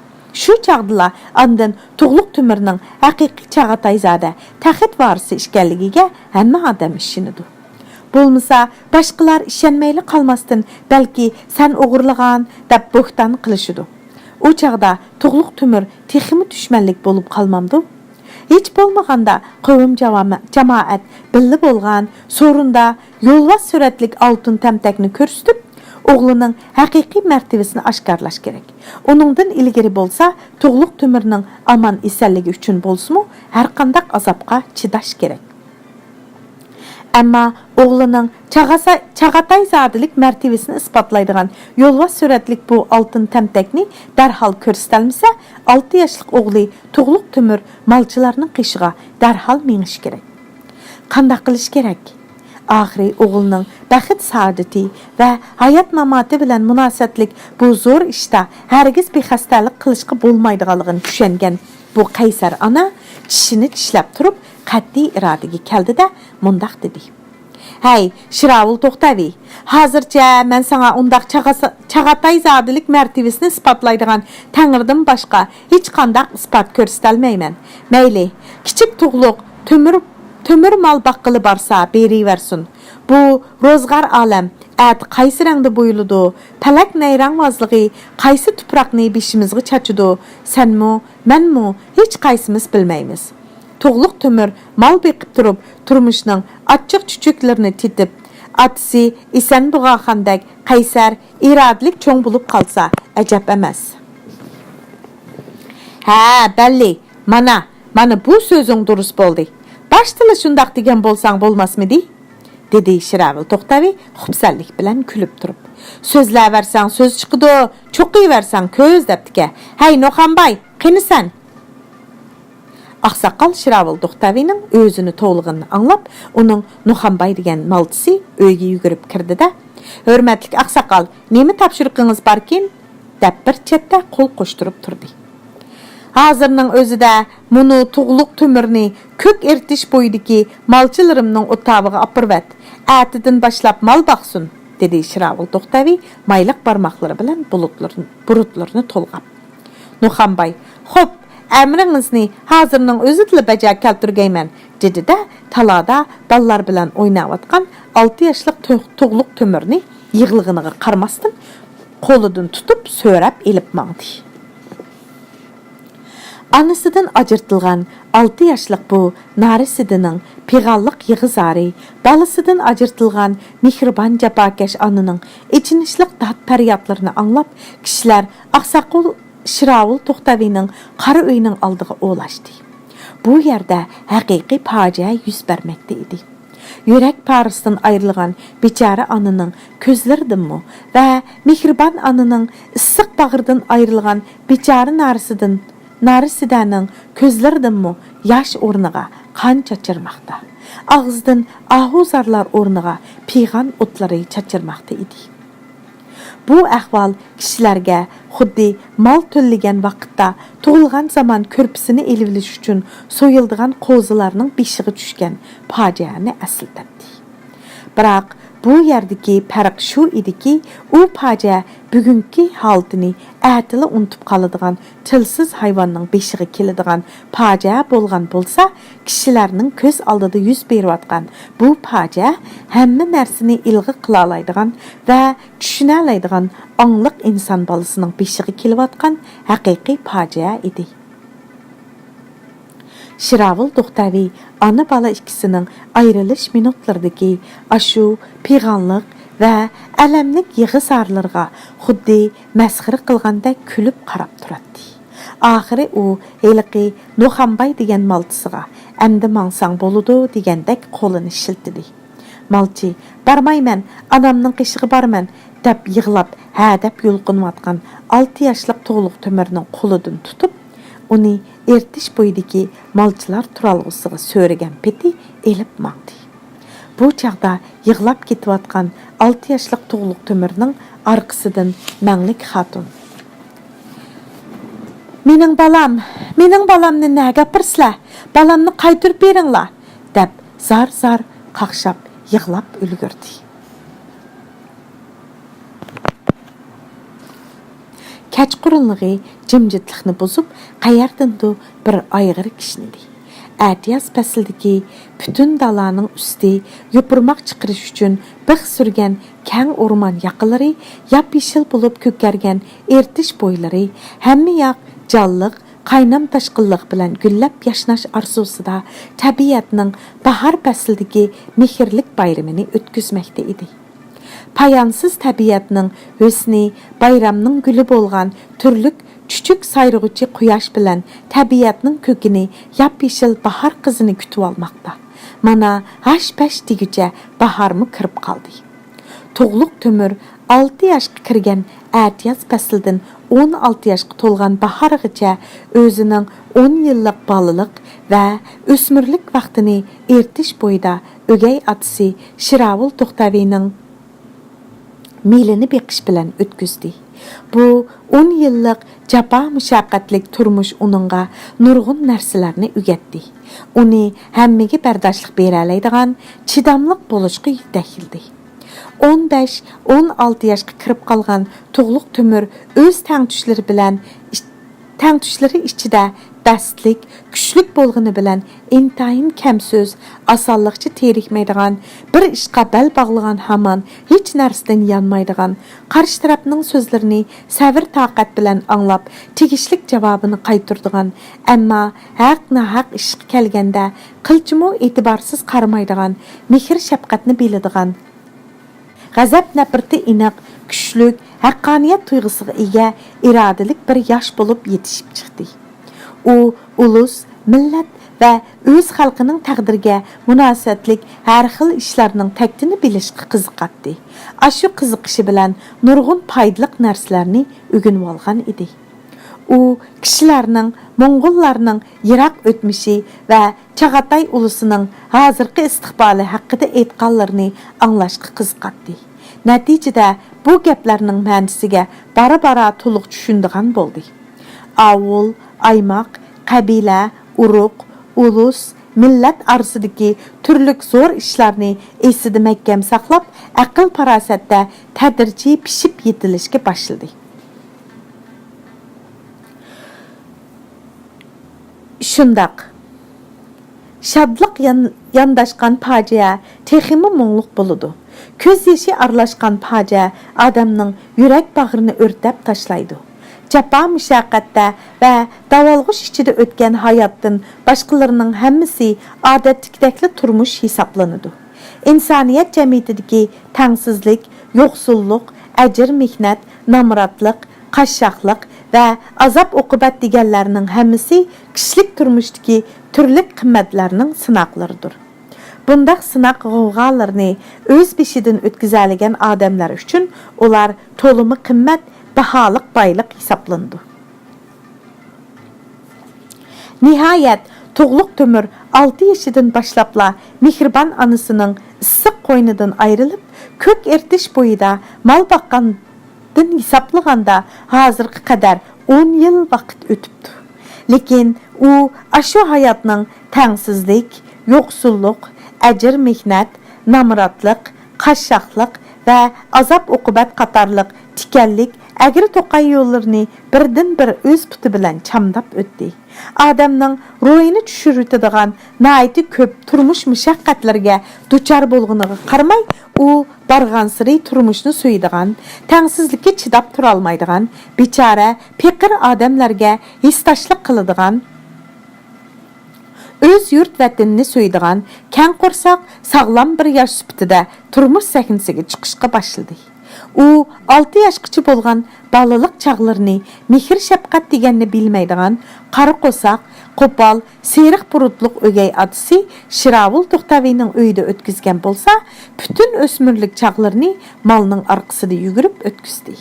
شۇ چاغدىلا ئاندىن تۇغلۇق تۆمۈرنىڭ ھەقىقىي چاغاتايزادە تەخت ۋارىسى ئىكەنلىكىگە ھەممە ئادەم ئىشىنىدۇ. بولمىسا، باشقىلار ئىشەنمەيلا قالماستىن، بەلكى سەن ئوغرىلىغان دەپ بوھتان قىلىشىدۇ. ئۇ چاغدا تۇغلۇق تۆمۈر تېخىمۇ دۈشمەنلىك بولۇپ قالمامدۇ؟ ھېچ بولمىغاندا قوۋم جاۋامە-، جامائەت بىللە بولغان سورۇندا يولۋاس سۈرەتلىك ئالتۇن تەمتەكنى كۆرسىتىپ، ئوغلىنىڭ ھەقىقىي مەرتىۋىسىنى ئاشكارىلاش كېرەك. ئۇنىڭدىن ئىلگىرى بولسا، تۇغلۇق تۆمۈرنىڭ ئامان-ئېسەنلىكى ئۈچۈن بولسىمۇ، ھەرقانداق ئازابقا چىداش كېرەك. ئەمما ئوغلىنىڭ چاغاسا-، چاغاتايزادىلىك مەرتىۋىسىنى ئىسپاتلايدىغان يولۋاس سۈرەتلىك بۇ ئالتۇن تەمتەكنى دەرھال كۆرسىتەلمىسە، ئالتە ياشلىق ئوغلى تۇغلۇق تۆمۈر مالچىلارنىڭ قېشىغا دەرھال مېڭىشى كېرەك. قانداق قىلىش كېرەك؟ ئاخىرى ئوغلىنىڭ بەخت-سائادىتى ۋە ھايات-ماماتى بىلەن مۇناسىۋەتلىك بۇ زور ئىشتا ھەرگىز بىخەستەلىك قىلىشقا بولمايدىغانلىقىنى چۈشەنگەن بۇ قەيسەر ئانا چىشىنى چىشلەپ تۇرۇپ، قەتئىي ئىرادىگە كەلدى-دە، مۇنداق دېدى: «ھەي، شىراۋۇل توختاۋى، ھازىرچە مەن ساڭا ئۇنداق چاغاسا-، چاغاتايزادىلىك مەرتىۋىسىنى ئىسپاتلايدىغان تەڭرىدىن باشقا ھېچقانداق ئىسپات كۆرسىتەلمەيمەن. مەيلى، كىچىك تۇغلۇق تۆمۈر، تۆمۈر مال باققىلى بارسا بېرىۋەرسۇن. بۇ روزغار ئالەم ئەتە قايسى رەڭدە بويىلىدۇ، پەلەك نەيرەڭۋازلىقى قايسى تۇپراقنى بېشىمىزغا چاچىدۇ، سەنمۇ، مەنمۇ ھېچقايسىمىز بىلمەيمىز.» تۇغلۇق تۆمۈر مال بېقىپ تۇرۇپ تۇرمۇشنىڭ ئاچچىق-چۈچۈكلىرىنى تېتىپ، ئاتىسى ئېسەن بۇغاخاندەك قەيسەر، ئىرادىلىك چوڭ بولۇپ قالسا ئەجەب ئەمەس. ھە، بەللى، مانا، مانا بۇ سۆزۈڭ دۇرۇس بولدى. باشتىلا شۇنداق دېگەن بولساڭ بولماسمىدى؟ دېدى شىراۋۇل توختاۋى خۇپسەنلىك بىلەن كۈلۈپ تۇرۇپ. سۆزلەۋەرسەڭ سۆز چىقىدۇ، چوقۇيۋەرسەڭ كۆز دەپتىكەن. ھەي، نوخانباي، قېنى سەن؟ ئاقساقال شىراۋۇل توختاۋىنىڭ ئۆزىنى توۋلىغىنىنى ئاڭلاپ، ئۇنىڭ نوخانباي دېگەن مالچىسى ئۆيگە يۈگۈرۈپ كىردى-دە، «ھۆرمەتلىك ئاقساقال، نېمە تاپشۇرۇقىڭىز باركىن؟» دەپ بىر چەتتە قول قوشتۇرۇپ تۇردى. «ھازىرنىڭ ئۆزىدە مۇنۇ تۇغلۇق تۆمۈرنى كۆك ئېرتىش بويىدىكى مالچىلىرىمنىڭ ئوتاۋىغا ئاپىرىۋەت، ئەتىدىن باشلاپ مال باقسۇن.» دېدى شىراۋۇل توختاۋى مايلىق بارماقلىرى بىلەن بۇلۇتلىرىنى، بۇرۇتلىرىنى تولغاپ. نوخانباي، «خوپ، ئەمرىڭىزنى ھازىرنىڭ ئۆزىدىلا بەجا كەلتۈرگەيمەن» دېدى-دە، تالادا بالىلار بىلەن ئويناۋاتقان ئالتە ياشلىق تۆ-، تۇغلۇق تۆمۈرنى يىغلىغىنىغا قارىماستىن، قولىدىن تۇتۇپ سۆرەپ ئېلىپ ماڭدى. ئانىسىدىن ئاجرىتىلغان ئالتە ياشلىق بۇ نارىسىدىنىڭ پىغانلىق يىغا-زارى، بالىسىدىن ئاجرىتىلغان مېھرىبان جاپاكەش ئانىنىڭ ئېچىنىشلىق داد-پەريادلىرىنى ئاڭلاپ، كىشىلەر ئاقساقال شىراۋۇل توختاۋىنىڭ قارا ئۆيىنىڭ ئالدىغا ئولاشتى. بۇ يەردە ھەقىقىي پاجىئە يۈز بەرمەكتە ئىدى. يۈرەك پارىسىدىن ئايرىلغان بىچارە ئانىنىڭ كۆزلىرىدىنمۇ ۋە مېھرىبان ئانىنىڭ ئىسسىق باغرىدىن ئايرىلغان بىچارە نارىسىدىن، نارىسىدەنىڭ كۆزلىرىدىنمۇ ياش ئورنىغا قان چاچرىماقتا، ئاغزىدىن ئاھۇ-زارلار ئورنىغا پىغان ئوتلىرى چاچرىماقتا ئىدى. بۇ ئەھۋال كىشىلەرگە خۇددى مال تۆلىگەن ۋاقىتتا تۇغۇلغان زامان كۆرپىسىنى ئېلىۋېلىش ئۈچۈن سويۇلىدىغان قوزىلارنىڭ بېشىغا چۈشكەن پاجىئەنى ئەسلىتەتتى. بىراق، بۇ يەردىكى پەرق شۇ ئىدىكى، ئۇ پاجىئە بۈگۈنكى ھالىتىنى ئەتىلا ئۇنتۇپ قالىدىغان تىلسىز ھايۋاننىڭ بېشىغا كېلىدىغان پاجىئە بولغان بولسا، كىشىلەرنىڭ كۆز ئالدىدا يۈز بېرىۋاتقان بۇ پاجىئە ھەممە نەرسىنى ئىلغا قىلالايدىغان ۋە چۈشىنەلەيدىغان ئاڭلىق ئىنسان بالىسىنىڭ بېشىغا كېلىۋاتقان ھەقىقىي پاجىئە ئىدى. شىراۋۇل دوختەۋى ئانا-بالا ئىككىسىنىڭ ئايرىلىش مىنۇتلىرىدىكى ئاشۇ پىغانلىق ۋە ئەلەملىك يىغا-زارلىرىغا خۇددى مەسخىرە قىلغاندەك كۈلۈپ قاراپ تۇراتتى. ئاخىرى ئۇ ھېلىقى نوخانباي دېگەن مالچىسىغا، «ئەمدى ماڭساڭ بولىدۇ» دېگەندەك قولىنى شىلتىدى. مالچى، «بارمايمەن، ئانامنىڭ قېشىغا بارىمەن» دەپ يىغلاپ، ھە دەپ يۇلقۇنۇۋاتقان ئالتە ياشلىق تۇغلۇق تۆمۈرنىڭ قولىدىن تۇتۇپ، ئۇنى ئېرتىش بويىدىكى مالچىلار تۇرالغۇسىغا سۆرىگەن پېتى ئېلىپ ماڭدى. بۇ چاغدا يىغلاپ كېتىۋاتقان ئالتە ياشلىق تۇغلۇق تۆمۈرنىڭ ئارقىسىدىن مەڭلىك خاتۇن، «مېنىڭ بالام، مېنىڭ بالامنى نەگە ئاپىرىسىلەر؟ بالامنى قايتۇرۇپ بېرىڭلار!» دەپ زار-زار قاقشاپ يىغلاپ ئۈلگۈردى. كەچقۇرۇنلۇقى جىمجىتلىقنى بۇزۇپ، قەيەردىندۇر بىر ئايغىر كىشنىدى. ئەتىياز پەسلىدىكى پۈتۈن دالانىڭ ئۈستى يوپۇرماق چىقىرىش ئۈچۈن بىخ سۈرگەن كەڭ ئورمان ياقىلىرى، ياپيېشىل بولۇپ كۆكەرگەن ئېرتىش بويلىرى، ھەممە ياق جانلىق، قاينام-تاشقىنلىق بىلەن گۈللەپ ياشناش ئارزۇسىدا تەبىئەتنىڭ باھار پەسلىدىكى مېھىرلىك بايرىمىنى ئۆتكۈزمەكتە ئىدى. پايانسىز تەبىئەتنىڭ ھۆسنى، بايرامنىڭ گۈلى بولغان تۈرلۈك چۈچۈك سايرىغۇچى قۇياش بىلەن تەبىئەتنىڭ كۆكىنى ياپيېشىل باھار قىزىنى كۈتۈۋالماقتا. مانا ھاش-پەش دېگۈچە باھارمۇ كىرىپ قالدى. تۇغلۇق تۆمۈر ئالتە ياشقا كىرگەن ئەتىياز پەسلىدىن ئون ئالتە ياشقا تولغان باھارغىچە ئۆزىنىڭ ئون يىللىق بالىلىق ۋە ئۆسمۈرلۈك ۋاقتىنى ئېرتىش بويىدا ئۆگەي ئاتىسى شىراۋۇل توختاۋىنىڭ مېلىنى بېقىش بىلەن ئۆتكۈزدى. بۇ ئون يىللىق جاپا-مۇشەققەتلىك تۇرمۇش ئۇنىڭغا نۇرغۇن نەرسىلەرنى ئۆگەتتى. ئۇنى ھەممىگە بەرداشلىق بېرەلەيدىغان، چىداملىق بولۇشقا يېتەكلىدى. ئون بەش، ئون ئالتە ياشقا كىرىپ قالغان تۇغلۇق تۆمۈر ئۆز تەڭتۇشلىرى بىلەن تەڭتۇشلىرى ئىچىدە بەستلىك، كۈچلۈك بولغىنى بىلەن ئىنتايىن كەم سۆز، ئاسانلىقچە تېرىكمەيدىغان، بىر ئىشقا بەل باغلىغان ھامان ھېچ نەرسىدىن يانمايدىغان، قارشى تەرەپنىڭ سۆزلىرىنى سەۋر-تاقەت بىلەن ئاڭلاپ، تېگىشلىك جاۋابىنى قايتۇرىدىغان، ئەمما ھەق-ناھەق ئىشقا كەلگەندە قىلچىمۇ ئېتىبارسىز قارىمايدىغان، مېھىر-شەپقەتنى بىلىدىغان، غەزەپ-نەپرىتى ئېنىق، كۈچلۈك، ھەققانىيەت تۇيغۇسىغا ئىگە، ئىرادىلىك بىر ياش بولۇپ يېتىشىپ چىقتى. ئۇ ئۇلۇس، مىللەت ۋە ئۆز خەلقىنىڭ تەقدىرىگە مۇناسىۋەتلىك ھەر خىل ئىشلارنىڭ تەكتىنى بىلىشقا قىزىقاتتى. ئاشۇ قىزىقىشى بىلەن نۇرغۇن پايدىلىق نەرسىلەرنى ئۆگىنىۋالغان ئىدى. ئۇ كىشىلەرنىڭ، موڭغۇللارنىڭ يىراق ئۆتمۈشى ۋە چاغاتاي ئۇلۇسىنىڭ ھازىرقى ئىستىقبالى ھەققىدە ئېيتقانلىرىنى ئاڭلاشقا قىزىقاتتى. نەتىجىدە بۇ گەپلەرنىڭ مەنىسىگە بارا-بارا تولۇق چۈشىنىدىغان بولدى. ئاۋۇل، ئايماق، قەبىلە، ئۇرۇق، ئۇلۇس، مىللەت ئارىسىدىكى تۈرلۈك زور ئىشلارنى ئېسىدە مەھكەم ساقلاپ، ئەقىل-پاراسەتتە تەدرىجىي پىشىپ يېتىلىشكە باشلىدى. شۇنداق. شادلىق يان-، يانداشقان پاجىئە تېخىمۇ مۇڭلۇق بولىدۇ. كۆز يېشى ئارىلاشقان پاجىئە ئادەمنىڭ يۈرەك باغرىنى ئۆرتەپ تاشلايدۇ. جاپا-مۇشەققەتتە ۋە داۋالغۇش ئىچىدە ئۆتكەن ھاياتتىن باشقىلىرىنىڭ ھەممىسى ئادەتتىكىدەكلا تۇرمۇش ھېسابلىنىدۇ. ئىنسانىيەت جەمئىيىتىدىكى تەڭسىزلىك، يوقسۇللۇق، ئەجىر-مېھنەت، نامراتلىق، قاششاقلىق ۋە ئازاب-ئوقۇبەت دېگەنلەرنىڭ ھەممىسى كىشىلىك تۇرمۇشتىكى تۈرلۈك قىممەتلەرنىڭ سىناقلىرىدۇر. بۇنداق سىناق غوۋغالىرىنى ئۆز بېشىدىن ئۆتكۈزەلىگەن ئادەملەر ئۈچۈن ئۇلار تولىمۇ قىممەت، باھالىق بايلىق ھېسابلىنىدۇ. نىھايەت، تۇغلۇق تۆمۈر ئالتە يېشىدىن باشلاپلا مېھرىبان ئانىسىنىڭ ئىسسىق قوينىدىن ئايرىلىپ، كۆك ئېرتىش بويىدا مال باققاندىن ھېسابلىغاندا، ھازىرغا قەدەر ئون يىل ۋاقىت ئۆتۈپتۇ. لېكىن ئۇ ئاشۇ ھاياتنىڭ تەڭسىزلىك، يوقسۇللۇق، ئەجىر-مېھنەت، نامراتلىق، قاششاقلىق ۋە ئازاب-ئوقۇبەت قاتارلىق تىكەنلىك، ئەگرى-توقاي يوللىرىنى بىردىنبىر ئۆز پۇتى بىلەن چامداپ ئۆتتى. ئادەمنىڭ روھىنى چۈشۈرۈۋېتىدىغان ناھايىتى كۆپ تۇرمۇش مۇشەققەتلىرىگە دۇچار بولغىنىغا قارىماي، ئۇ بارغانسېرى تۇرمۇشنى سۆيىدىغان، تەڭسىزلىككە چىداپ تۇرالمايدىغان، بىچارە پېقىر ئادەملەرگە ھېسداشلىق قىلىدىغان، ئۆز يۇرت ۋەتىنىنى سۆيىدىغان، كەڭ قورساق، ساغلام بىر ياش سۈپىتىدە تۇرمۇش سەھنىسىگە چىقىشقا باشلىدى. ئۇ ئالتە ياشقىچە بولغان بالىلىق چاغلىرىنى مېھىر-شەپقەت دېگەننى بىلمەيدىغان، قارا قورساق، قوپال، سېرىق بۇرۇتلۇق ئۆگەي ئاتىسى شىراۋۇل توختاۋىنىڭ ئۆيىدە ئۆتكۈزگەن بولسا، پۈتۈن ئۆسمۈرلۈك چاغلىرىنى مالنىڭ ئارقىسىدا يۈگۈرۈپ ئۆتكۈزدى.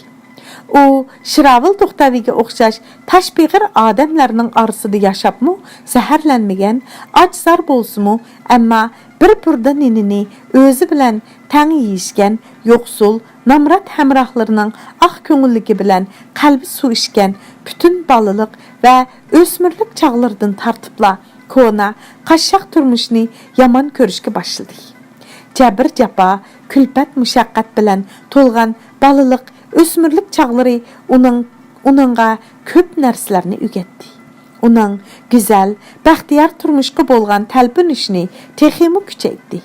ئۇ شىراۋۇل توختاۋىگە ئوخشاش تاش پېقىر ئادەملەرنىڭ ئارىسىدا ياشاپمۇ زەھەرلەنمىگەن، ئاچ-زار بولسىمۇ، ئەمما بىر پۇردا نېنىنى ئۆزى بىلەن تەڭ يېيىشكەن، يوقسۇل، نامرات ھەمراھلىرىنىڭ ئاق كۆڭۈللۈكى بىلەن قەلبى سۇ ئىچكەن، پۈتۈن بالىلىق ۋە ئۆسمۈرلۈك چاغلىرىدىن تارتىپلا كونا، قاششاق تۇرمۇشنى يامان كۆرۈشكە باشلىدى. جەبىر-جاپا، كۈلپەت-مۇشەققەت بىلەن تولغان بالىلىق، ئۆسمۈرلۈك چاغلىرى ئۇنىڭ، ئۇنىڭغا كۆپ نەرسىلەرنى ئۆگەتتى. ئۇنىڭ گۈزەل، بەختىيار تۇرمۇشقا بولغان تەلپۈنۈشىنى تېخىمۇ كۈچەيتتى.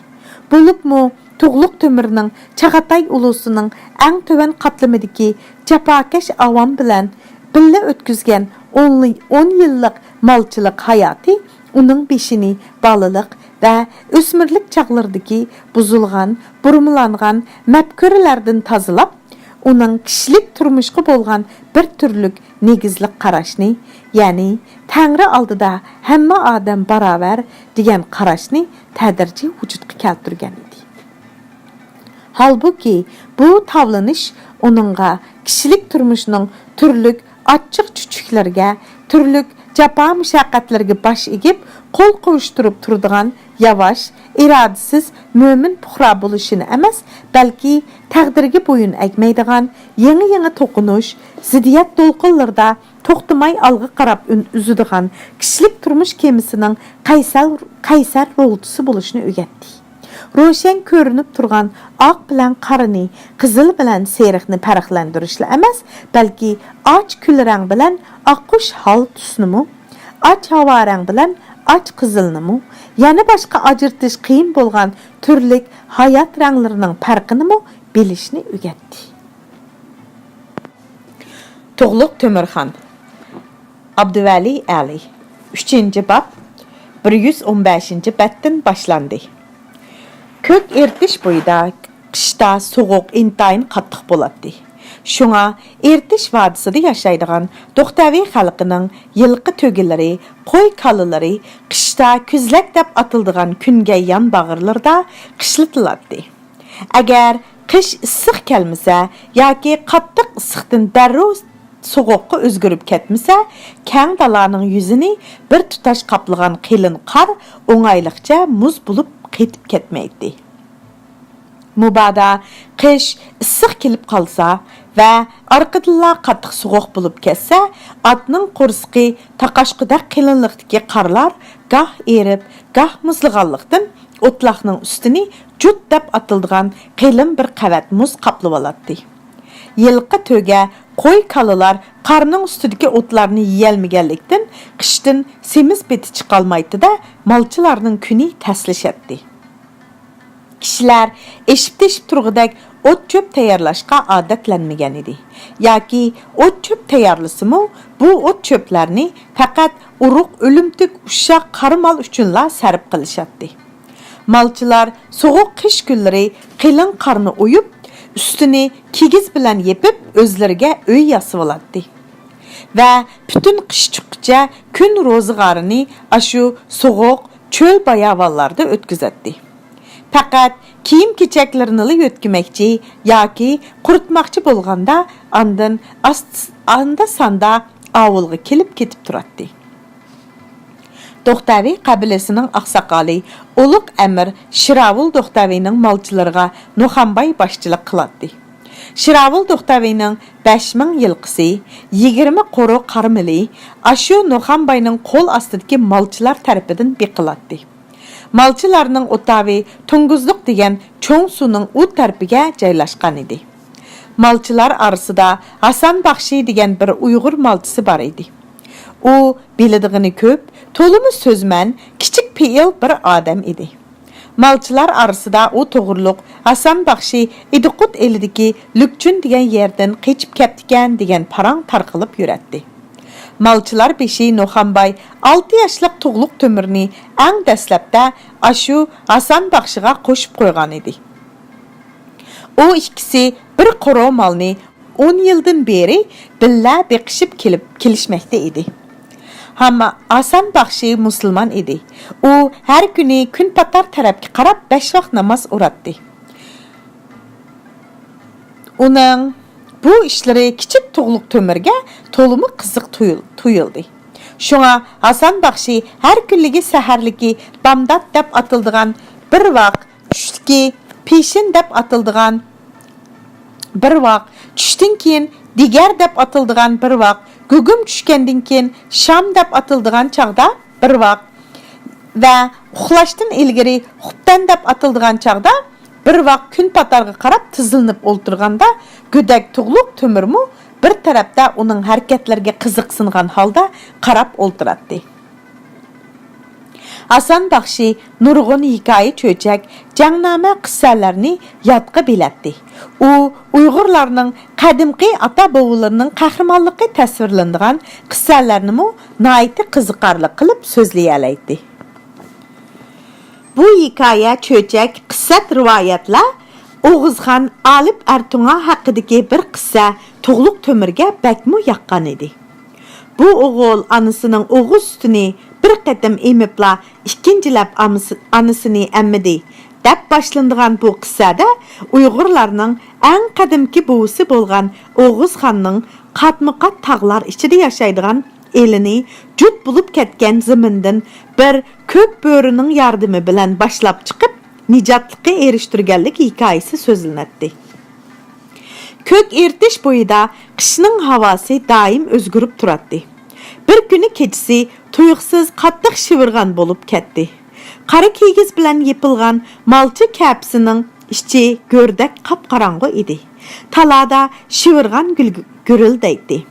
بولۇپمۇ تۇغلۇق تۆمۈرنىڭ چاغاتاي ئۇلۇسىنىڭ ئەڭ تۆۋەن قاتلىمىدىكى جاپاكەش ئاۋام بىلەن بىللە ئۆتكۈزگەن ئون، ئون يىللىق مالچىلىق ھاياتى ئۇنىڭ بېشىنى بالىلىق ۋە ئۆسمۈرلۈك چاغلىرىدىكى بۇزۇلغان، بۇرمىلانغان مەپكۇرىلەردىن تازىلاپ، ئۇنىڭ كىشىلىك تۇرمۇشقا بولغان بىر تۈرلۈك نېگىزلىك قاراشنى، يەنى تەڭرى ئالدىدا ھەممە ئادەم باراۋەر دېگەن قاراشنى تەدرىجىي ۋۇجۇدقا كەلتۈرگەن ئىدى. ھالبۇكى، بۇ تاۋلىنىش ئۇنىڭغا كىشىلىك تۇرمۇشنىڭ تۈرلۈك ئاچچىق-چۈچۈكلىرىگە، تۈرلۈك جاپا-مۇشەققەتلىرىگە باش ئېگىپ، قول قوۋۇشتۇرۇپ تۇرىدىغان ياۋاش، ئىرادىسىز، مۆمىن پۇقرا بولۇشىنى ئەمەس، بەلكى تەقدىرگە بويۇن ئەگمەيدىغان، يېڭى-يېڭى توقۇنۇش، زىددىيەت دولقۇنلىرىدا توختىماي ئالغا قاراپ ئۈن-، ئۈزىدىغان كىشىلىك تۇرمۇش كېمىسىنىڭ قەيسەر، قەيسەر رولچىسى بولۇشنى ئۆگەتتى. روشەن كۆرۈنۈپ تۇرغان ئاق بىلەن قارىنى، قىزىل بىلەن سېرىقنى پەرقلەندۈرۈشلا ئەمەس، بەلكى ئاچ كۈل رەڭ بىلەن ئاققۇش ھال تۈسنىمۇ، ئاچ ھاۋا رەڭ بىلەن ئاچ قىزىلنىمۇ، يەنە باشقا ئاجرىتىش قىيىن بولغان تۈرلۈك ھايات رەڭلىرىنىڭ پەرقىنىمۇ بىلىشنى ئۆگەتتى. تۇغلۇق تۆمۈرخان. ئابدۇۋەلى ئەلى. ئۈچىنچى باب، بىر يۈز ئون بەشىنچى بەتتىن باشلاندى. كۆك ئېرتىش بويىدا قىشتا سوغۇق ئىنتايىن قاتتىق بولاتتى. شۇڭا ئېرتىش ۋادىسىدا ياشايدىغان دوختەۋى خەلقىنىڭ يىلقى تۆگىلىرى، قوي كالىلىرى قىشتا كۈزلەك دەپ ئاتىلىدىغان كۈنگەي يان باغرىلىرىدا قىشلىتىلاتتى. ئەگەر قىش ئىسسىق كەلمىسە ياكى قاتتىق ئىسسىقتىن دەررۇ سوغۇققا ئۆزگىرىپ كەتمىسە، كەڭ دالانىڭ يۈزىنى بىر تۇتاش قاپلىغان قېلىن قار ئوڭايلىقچە مۇز بولۇپ قېتىپ كەتمەيتتى. مۇبادا قىش ئىسسىق كېلىپ قالسا ۋە ئارقىدىنلا قاتتىق سوغۇق بولۇپ كەتسە، ئاتنىڭ قورسىقى تاقاشقۇدەك قېلىنلىقتىكى قارلار گاھ ئېرىپ، گاھ مۇزلىغانلىقتىن، ئوتلاقنىڭ ئۈستىنى جۇت دەپ ئاتىلىدىغان قېلىن بىر قەۋەت مۇز قاپلىۋالاتتى. يىلقى تۆگە، قوي كالىلار قارنىڭ ئۈستىدىكى ئوتلارنى يېيەلمىگەنلىكتىن، قىشتىن سېمىز پېتى چىقالمايتتى-دە، مالچىلارنىڭ كۈنى تەسلىشەتتى. كىشىلەر ئېشىپ-تېشىپ تۇرغۇدەك ئوت-چۆپ تەييارلاشقا ئادەتلەنمىگەن ئىدى. ياكى ئوت-چۆپ تەييارلىسىمۇ، بۇ ئوت-چۆپلەرنى پەقەت ئۇرۇق، ئۆلۈمتۈك، ئۇششاق قارا مال ئۈچۈنلا سەرپ قىلىشاتتى. مالچىلار سوغۇق قىش كۈنلىرى قېلىن قارنى ئويۇپ، ئۈستىنى كىگىز بىلەن يېپىپ، ئۆزلىرىگە ئۆي ياسىۋالاتتى. ۋە پۈتۈن قىش چىققۇچە كۈن روزىغارىنى ئاشۇ سوغۇق چۆل باياۋانلاردا ئۆتكۈزەتتى. پەقەت كىيىم-كېچەكلىرىنىلا يۆتكىمەكچى ياكى قۇرۇتماقچى بولغاندا، ئاندىن ئاست-، ئاندا-ساندا ئاۋۇلغا كېلىپ كېتىپ تۇراتتى. دوختەۋى قەبىلىسىنىڭ ئاقساقالى ئۇلۇغ ئەمىر شىراۋۇل دوختەۋىنىڭ مالچىلىرىغا نوخانباي باشچىلىق قىلاتتى. شىراۋۇل دوختەۋىنىڭ بەش مىڭ يىلقىسى، يىگىرمە قورۇ قارا مېلى ئاشۇ نوخانباينىڭ قول ئاستىدىكى مالچىلار تەرىپىدىن بېقىلاتتى. مالچىلارنىڭ ئوتاۋى تۇڭگۇزلۇق دېگەن چوڭ سۇنىڭ ئۇ تەرىپىگە جايلاشقان ئىدى. مالچىلار ئارىسىدا ھاسان باخشى دېگەن بىر ئۇيغۇر مالچىسى بار ئىدى. ئۇ بىلىدىغىنى كۆپ، تولىمۇ سۆزمەن، كىچىك پېئىل بىر ئادەم ئىدى. مالچىلار ئارىسىدا ئۇ توغرۇلۇق ھاسان باخشى ئىدىقۇت ئېلىدىكى لۈكچۈن دېگەن يەردىن قېچىپ كەپتىكەن دېگەن پاراڭ تارقىلىپ يۈرەتتى. مالچىلار بېشى نوخانباي ئالتە ياشلىق تۇغلۇق تۆمۈرنى ئەڭ دەسلەپتە ئاشۇ ھاسان باخشىغا قوشۇپ قويغان ئىدى. ئۇ ئىككىسى بىر قورۇ مالنى ئون يىلدىن بېرى بىللە بېقىشىپ كېلىپ، كېلىشمەكتە ئىدى. ھاما ھاسان باخشى مۇسۇلمان ئىدى. ئۇ ھەر كۈنى كۈن پاتار تەرەپكە قاراپ بەش ۋاق ناماز ئۇراتتى. ئۇنىڭ بۇ ئىشلىرى كىچىك تۇغلۇق تۆمۈرگە تولىمۇ قىزىق تۇيۇل-، تۇيۇلدى. شۇڭا ھاسان باخشى ھەر كۈنلۈكى سەھەرلىكى بامدات دەپ ئاتىلىدىغان بىر ۋاق، چۈشتىكى پېشىن دەپ ئاتىلىدىغان بىر ۋاق، چۈشتىن كېيىن دىگەر دەپ ئاتىلىدىغان بىر ۋاق، گۇگۇم چۈشكەندىن كېيىن شام دەپ ئاتىلىدىغان چاغدا بىر ۋاق ۋە ئۇخلاشتىن ئىلگىرى خۇپتەن دەپ ئاتىلىدىغان چاغدا بىر ۋاق كۈن پاتارغا قاراپ تىزلىنىپ ئولتۇرغاندا، گۆدەك تۇغلۇق تۆمۈرمۇ بىر تەرەپتە ئۇنىڭ ھەرىكەتلىرىگە قىزىقسىنغان ھالدا قاراپ ئولتۇراتتى. ھاسان باخشى نۇرغۇن ھېكايە، چۆچەك، جەڭنامە، قىسسەلەرنى يادقا بىلەتتى. ئۇ ئۇيغۇرلارنىڭ قەدىمكى ئاتا-بوۋىلىرىنىڭ قەھرىمانلىقى تەسۋىرلىنىدىغان قىسسەلەرنىمۇ ناھايىتى قىزىقارلىق قىلىپ سۆزلىيەلەيتتى. بۇ ھېكايە، چۆچەك، قىسسەت، رىۋايەتلەر ئوغۇزخان ئالىپ ئەرتۇڭا ھەققىدىكى بىر قىسسە تۇغلۇق تۆمۈرگە بەكمۇ ياققان ئىدى. بۇ ئوغۇل ئانىسىنىڭ ئوغۇز سۈتىنى بىر قېتىم ئېمىپلا ئىككىنچىلەپ ئامىسى-، ئانىسىنى ئەممىدى، دەپ باشلىنىدىغان بۇ قىسسەدە ئۇيغۇرلارنىڭ ئەڭ قەدىمكى بوۋىسى بولغان ئوغۇزخاننىڭ قاتمۇقات تاغلار ئىچىدە ياشايدىغان ئېلىنى جۇت بولۇپ كەتكەن زېمىندىن بىر كۆك بۆرىنىڭ ياردىمى بىلەن باشلاپ چىقىپ، نىجاتلىققا ئېرىشتۈرگەنلىك ھېكايىسى سۆزلىنەتتى. كۆك ئېرتىش بويىدا قىشنىڭ ھاۋاسى دائىم ئۆزگىرىپ تۇراتتى. بىر كۈنى كېچىسى تۇيۇقسىز قاتتىق شىۋىرغان بولۇپ كەتتى. قارا كىگىز بىلەن يېپىلغان مالچى كەپىسىنىڭ ئىچى گۆردەك قاپقاراڭغۇ ئىدى. تالادا شىۋىرغان گۈل-، گۈرۈلدەيتتى.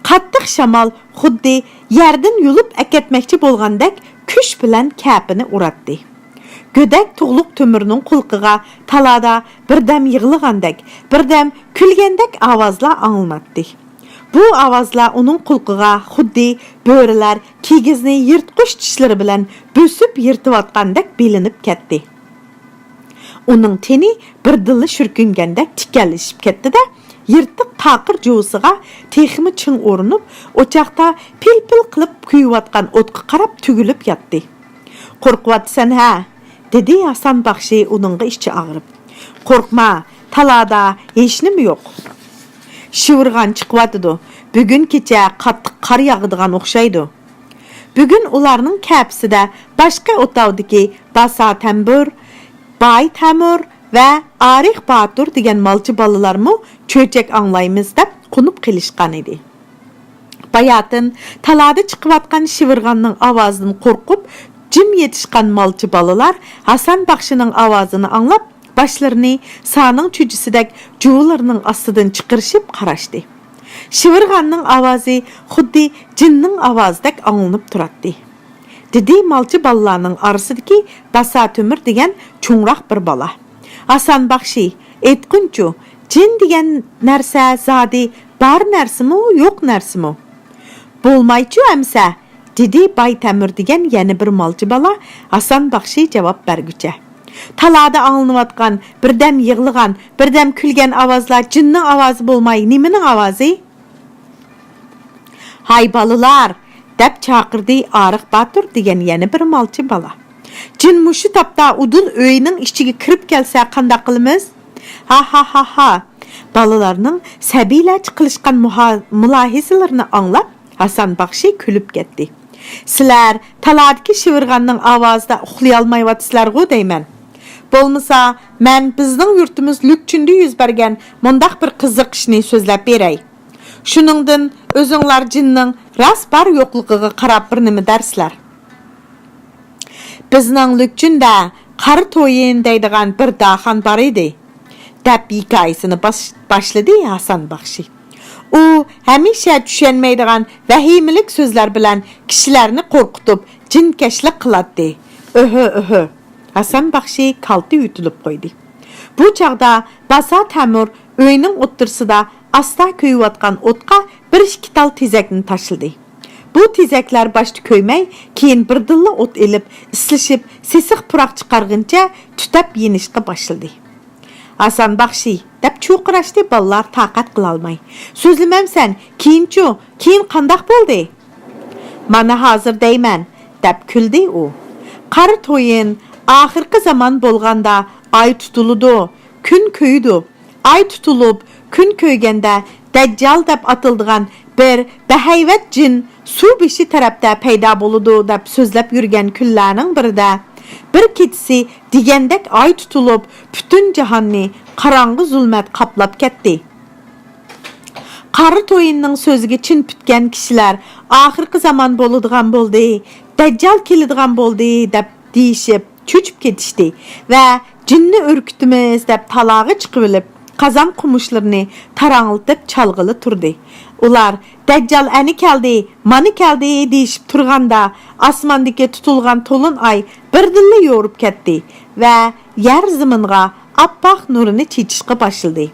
قاتتىق شامال خۇددى يەردىن يۇلۇپ ئەكەتمەكچى بولغاندەك كۈچ بىلەن كەپىنى ئۇراتتى. گۆدەك تۇغلۇق تۆمۈرنىڭ قۇلىقىغا تالادا بىردەم يىغلىغاندەك، بىردەم كۈلگەندەك ئاۋازلار ئاڭلىناتتى. بۇ ئاۋازلار ئۇنىڭ قۇلىقىغا خۇددى بۆرىلەر كىگىزنى يىرتقۇچ چىشلىرى بىلەن بۆسۈپ يىرتىۋاتقاندەك بىلىنىپ كەتتى. ئۇنىڭ تېنى بىردىنلا شۈركۈنگەندەك تىكەنلىشىپ كەتتى-دە، يىرتىق تاقىر جۇۋىسىغا تېخىمۇ چىڭ ئورىنىپ، ئوچاقتا پىل-پىل قىلىپ كۆيۈۋاتقان ئوتقا قاراپ تۈگۈلۈپ ياتتى. «قورقۇۋاتىسەن ھە؟» دېدى ھاسان باخشى ئۇنىڭغا ئىچى ئاغرىپ. «قورقما، تالادا ھېچنېمە يوق. شىۋىرغان چىقىۋاتىدۇ. بۈگۈن كېچە قاتتىق قار ياغىدىغان ئوخشايدۇ.» بۈگۈن ئۇلارنىڭ كەپىسىدە باشقا ئوتاۋدىكى باسا تەمبۇر، باي تەمۇر ۋە ئارىق باتۇر دېگەن مالچى بالىلارمۇ چۆچەك ئاڭلايمىز دەپ قونۇپ قېلىشقان ئىدى. باياتىن تالادا چىقىۋاتقان شىۋىرغاننىڭ ئاۋازىدىن قورقۇپ، جىم يېتىشقان مالچى بالىلار ھاسان باخشىنىڭ ئاۋازىنى ئاڭلاپ، باشلىرىنى سانىڭ چۈجىسىدەك جۇۋىلىرىنىڭ ئاستىدىن چىقىرىشىپ قاراشتى. شىۋىرغاننىڭ ئاۋازى خۇددى جىننىڭ ئاۋازىدەك ئاڭلىنىپ تۇراتتى. دېدى مالچى بالىلارنىڭ ئارىسىدىكى باسا تۆمۈر دېگەن چوڭراق بىر بالا. ھاسان باخشى، ئېيتقىنچۇ، جىن دېگەن نەرسە زادى بار نەرسىمۇ، يوق نەرسىمۇ؟ بولمايچۇ ئەمسە، دېدى باي تەمۈر دېگەن يەنە بىر مالچى بالا ھاسان باخشى جاۋاب بەرگۈچە. تالادا ئاڭلىنىۋاتقان بىردەم يىغلىغان، بىردەم كۈلگەن ئاۋازلار جىننىڭ ئاۋازى بولماي نېمىنىڭ ئاۋازى؟ ھاي بالىلار! دەپ چاقىردى ئارىق باتۇر دېگەن يەنە بىر مالچى بالا. جىن مۇشۇ تاپتا ئۇدۇل ئۆينىڭ ئىچىگە كىرىپ كەلسە قانداق قىلىمىز؟ ھا ھا ھا ھا! بالىلارنىڭ سەبىيلەرچە قىلىشقان مۇھا-، مۇلاھىزىلىرىنى ئاڭلاپ، ھاسان باخشى كۈلۈپ كەتتى. سىلەر تالادىكى شىۋىرغاننىڭ ئاۋازىدا ئۇخلىيالمايۋاتىسىلەرغۇ دەيمەن. بولمىسا، مەن بىزنىڭ يۇرتىمىز لۈكچۈندە يۈز بەرگەن مۇنداق بىر قىزىق ئىشنى سۆزلەپ بېرەي. شۇنىڭدىن ئۆزۈڭلار جىننىڭ راست بار يوقلۇقىغا قاراپ بىر نېمە دەرسىلەر. بىزنىڭ لۈكچۈندە قارا تويىن دەيدىغان بىر داخان بار ئىدى، دەپ ھېكايىسىنى باش-، باشلىدى ھاسان باخشى. ئۇ ھەمىشە چۈشەنمەيدىغان ۋەھىمىلىك سۆزلەر بىلەن كىشىلەرنى قورقۇتۇپ، جىنكەشلىك قىلاتتى. ئۆھۆ، ئۆھۆ! ھاسان باخشى كالتە يۆتىلىپ قويدى. بۇ چاغدا باسا تەمۇر ئۆينىڭ ئوتتۇرىسىدا ئاستا كۆيۈۋاتقان ئوتقا بىر ئىككى تال تېزەكنى تاشلىدى. بۇ تېزەكلەر باشتا كۆيمەي، كېيىن بىردىنلا ئوت ئېلىپ، ئىسلىشىپ، سېسىق پۇراق چىقارغىنىچە تۈتەپ يېنىشقا باشلىدى. ھاسان باخشى، دەپ چۇرقىراشتى بالىلار تاقەت قىلالماي. سۆزلىمەمسەن، كېيىنچۇ؟ كېيىن قانداق بولدى؟ مانا ھازىر دەيمەن، دەپ كۈلدى ئۇ. قارا تويۇن، ئاخىرقى زامان بولغاندا ئاي تۇتۇلىدۇ، كۈن كۆيىدۇ. ئاي تۇتۇلۇپ، كۈن كۆيگەندە دەججال دەپ ئاتىلىدىغان بىر بەھەيۋەت جىن سۇ بېشى تەرەپتە پەيدا بولىدۇ دەپ سۆزلەپ يۈرگەن كۈنلەرنىڭ بىرىدە، بىر كېچىسى دېگەندەك ئاي تۇتۇلۇپ، پۈتۈن جاھاننى قاراڭغۇ زۇلمەت قاپلاپ كەتتى. قارا تويۇننىڭ سۆزىگە چىن پۈتكەن كىشىلەر، «ئاخىرقى زامان بولىدىغان بولدى، دەججال كېلىدىغان بولدى» دەپ دېيىشىپ، چۆچۈپ كېتىشتى ۋە «جىننى ئۈركۈتىمىز» دەپ تالاغا چىقىۋېلىپ، قازان قومۇشلىرىنى تاراڭلىتىپ چالغىلى تۇردى. ئۇلار «دەججال ئەنە كەلدى، مانا كەلدى» دېيىشىپ تۇرغاندا، ئاسماندىكى تۇتۇلغان تولۇن ئاي بىردىنلا يورۇپ كەتتى ۋە يەر زېمىنغا ئاپئاق نۇرىنى چېچىشقا باشلىدى.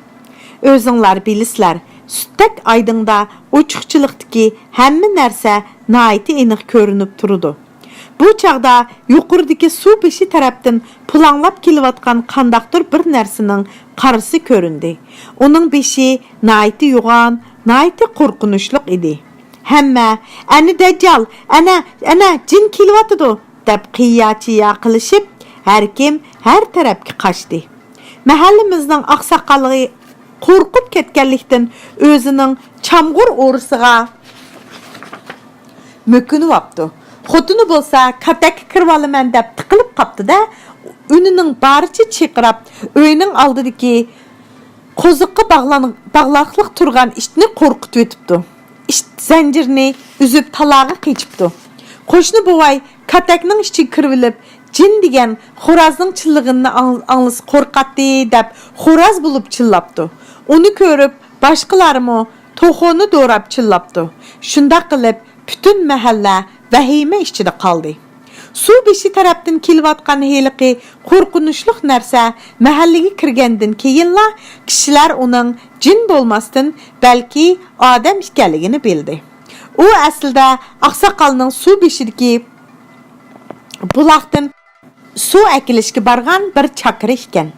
ئۆزۈڭلار بىلىسىلەر، سۈتتەك ئايدىڭدا ئوچۇقچىلىقتىكى ھەممە نەرسە ناھايىتى ئېنىق كۆرۈنۈپ تۇرىدۇ. بۇ چاغدا يۇقىرىدىكى سۇ بېشى تەرەپتىن پۇلاڭلاپ كېلىۋاتقان قانداقتۇر بىر نەرسىنىڭ قارىسى كۆرۈندى. ئۇنىڭ بېشى ناھايىتى يوغان، ناھايىتى قورقۇنچلۇق ئىدى. ھەممە، «ئەنە دەججال، ئەنە، ئەنە جىن كېلىۋاتىدۇ!» دەپ قىيا-چىيا قىلىشىپ، ھەركىم ھەر تەرەپكە قاچتى. مەھەللىمىزنىڭ ئاقساقالى قورقۇپ كەتكەنلىكتىن ئۆزىنىڭ چامغۇر ئورىسىغا مۆكۈنۈۋاپتۇ. خوتۇنى بولسا، «كاتەككە كىرىۋالىمەن» دەپ تىقىلىپ قاپتۇ-دە، ئۈنىنىڭ بارىچە چىرقىراپ، ئۆينىڭ ئالدىدىكى قوزۇققا باغلان-، باغلاقلىق تۇرغان ئىتنى قورقۇتۇۋېتىپتۇ. ئىت زەنجىرنى ئۈزۈپ، تالاغا قېچىپتۇ. قوشنا بوۋاي كاتەكنىڭ ئىچىگە كىرىۋېلىپ، «جىن دېگەن خورازنىڭ چىللىغىنىنى ئاڭ-، ئاڭلىسا قورقاتتى» دەپ، خوراز بولۇپ چىللاپتۇ. ئۇنى كۆرۈپ، باشقىلارمۇ توخۇنى دوراپ چىللاپتۇ. شۇنداق قىلىپ، پۈتۈن مەھەللە ۋەھىمە ئىچىدە قالدى. سۇ بېشى تەرەپتىن كېلىۋاتقان ھېلىقى قورقۇنچلۇق نەرسە مەھەللىگە كىرگەندىن كېيىنلا، كىشىلەر ئۇنىڭ جىن بولماستىن، بەلكى ئادەم ئىكەنلىكىنى بىلدى. ئۇ ئەسلىدە ئاقساقالنىڭ سۇ بېشىدىكى بۇلاقتىن سۇ ئەكېلىشكە بارغان بىر چاكىرى ئىكەن.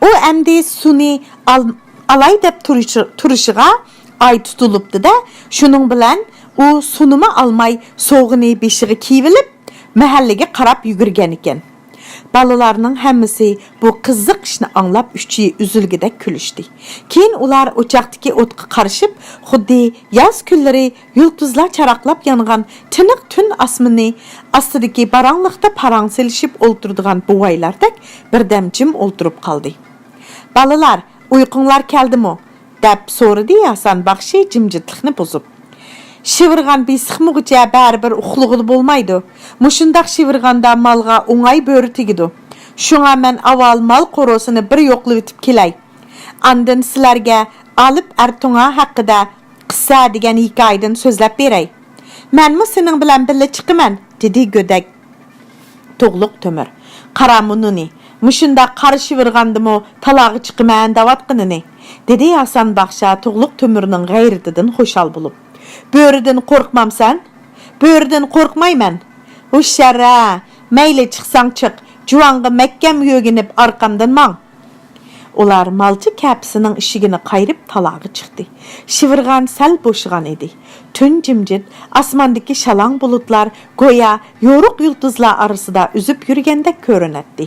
ئۇ ئەمدى سۇنى ئال-، ئالاي دەپ تۇرۇشى-، تۇرۇشىغا ئاي تۇتۇلۇپتۇ-دە، شۇنىڭ بىلەن ئۇ سۇنىمۇ ئالماي، سوغىنى بېشىغا كىيىۋېلىپ، مەھەللىگە قاراپ يۈگۈرگەنىكەن. بالىلارنىڭ ھەممىسى بۇ قىزىق ئىشنى ئاڭلاپ، ئۈچى ئۈزۈلگۈدەك كۈلۈشتى. كېيىن ئۇلار ئوچاقتىكى ئوتقا قارىشىپ، خۇددى ياز كۈنلىرى يۇلتۇزلار چاراقلاپ يانغان تىنىق تۈن ئاسمىنى ئاستىدىكى باراڭلىقتا پاراڭ سېلىشىپ ئولتۇرىدىغان بوۋايلاردەك بىردەم جىم ئولتۇرۇپ قالدى. «بالىلار، ئۇيقۇڭلار كەلدىمۇ؟» دەپ سورىدى ھاسان باخشى جىمجىتلىقنى بۇزۇپ. «شىۋىرغان بېسىقمىغۇچە بەرىبىر ئۇخلىغىلى بولمايدۇ. مۇشۇنداق شىۋىرغاندا مالغا ئوڭاي بۆرە تېگىدۇ. شۇڭا مەن ئاۋۋال مال قورۇسىنى بىر يوقلىۋېتىپ كېلەي. ئاندىن سىلەرگە ئالىپ ئەر توڭا ھەققىدە قىسسە دېگەن ھېكايىدىن سۆزلەپ بېرەي.» «مەنمۇ سېنىڭ بىلەن بىللە چىقىمەن»، دېدى گۆدەك تۇغلۇق تۆمۈر. «قارا مۇنۇنى، مۇشۇنداق قارا شىۋىرغاندىمۇ تالاغا چىقىمەن دەۋاتقىنىنى»، دېدى ھاسان باخشا تۇغلۇق تۆمۈرنىڭ غەيرىتىدىن خۇشال بولۇپ. «بۆرىدىن قورقمامسەن؟» «بۆرىدىن قورقمايمەن.» «ھوشيار ھە، مەيلى چىقساڭ چىق، جۇۋانغا مەھكەم يۆگىنىپ ئارقامدىن ماڭ.» ئۇلار مالچى كەپىسىنىڭ ئىشىكىنى قايرىپ تالاغا چىقتى. شىۋىرغان سەل بوشىغان ئىدى. تۈن جىمجىت، ئاسماندىكى شالاڭ بۇلۇتلار گويا يورۇق يۇلتۇزلار ئارىسىدا ئۈزۈپ يۈرگەندەك كۆرۈنەتتى.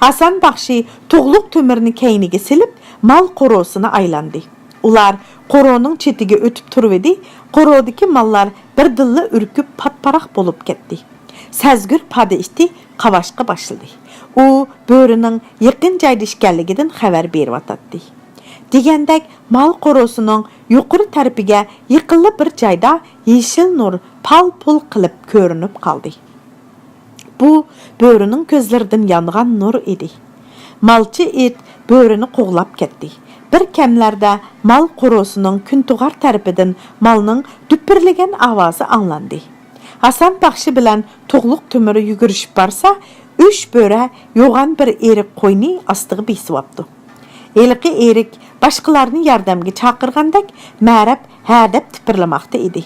ھاسان باخشى تۇغلۇق تۆمۈرنى كەينىگە سېلىپ، مال قورۇسىنى ئايلاندى. ئۇلار قورۇنىڭ چېتىگە ئۆتۈپ تۇرۇۋىدى، قورۇدىكى ماللار بىردىنلا ئۈركۈپ پاتپاراق بولۇپ كەتتى. سەزگۈر پادا ئىتى قاۋاشقا باشلىدى. ئۇ بۆرىنىڭ يېقىن جايدا ئىكەنلىكىدىن خەۋەر بېرىۋاتاتتى. دېگەندەك مال قورۇسىنىڭ يۇقىرى تەرىپىگە يېقىنلا بىر جايدا يېشىل نۇر پال-پۇل قىلىپ كۆرۈنۈپ قالدى. بۇ بۆرىنىڭ كۆزلىرىدىن يانغان نۇر ئىدى. مالچى ئىت بۆرىنى قوغلاپ كەتتى. بىر كەملەردە مال قورۇسىنىڭ كۈنتۇغار تەرىپىدىن مالنىڭ دۈپۈرلىگەن ئاۋازى ئاڭلاندى. ھاسان باخشى بىلەن تۇغلۇق تۆمۈر يۈگۈرۈشۈپ بارسا، ئۈچ بۆرە يوغان بىر ئېرىق قوينى ئاستىغا بېسىۋاپتۇ. ھېلىقى ئېرىك باشقىلارنى ياردەمگە چاقىرغاندەك، مەرەپ ھە دەپ تىپىرلىماقتا ئىدى.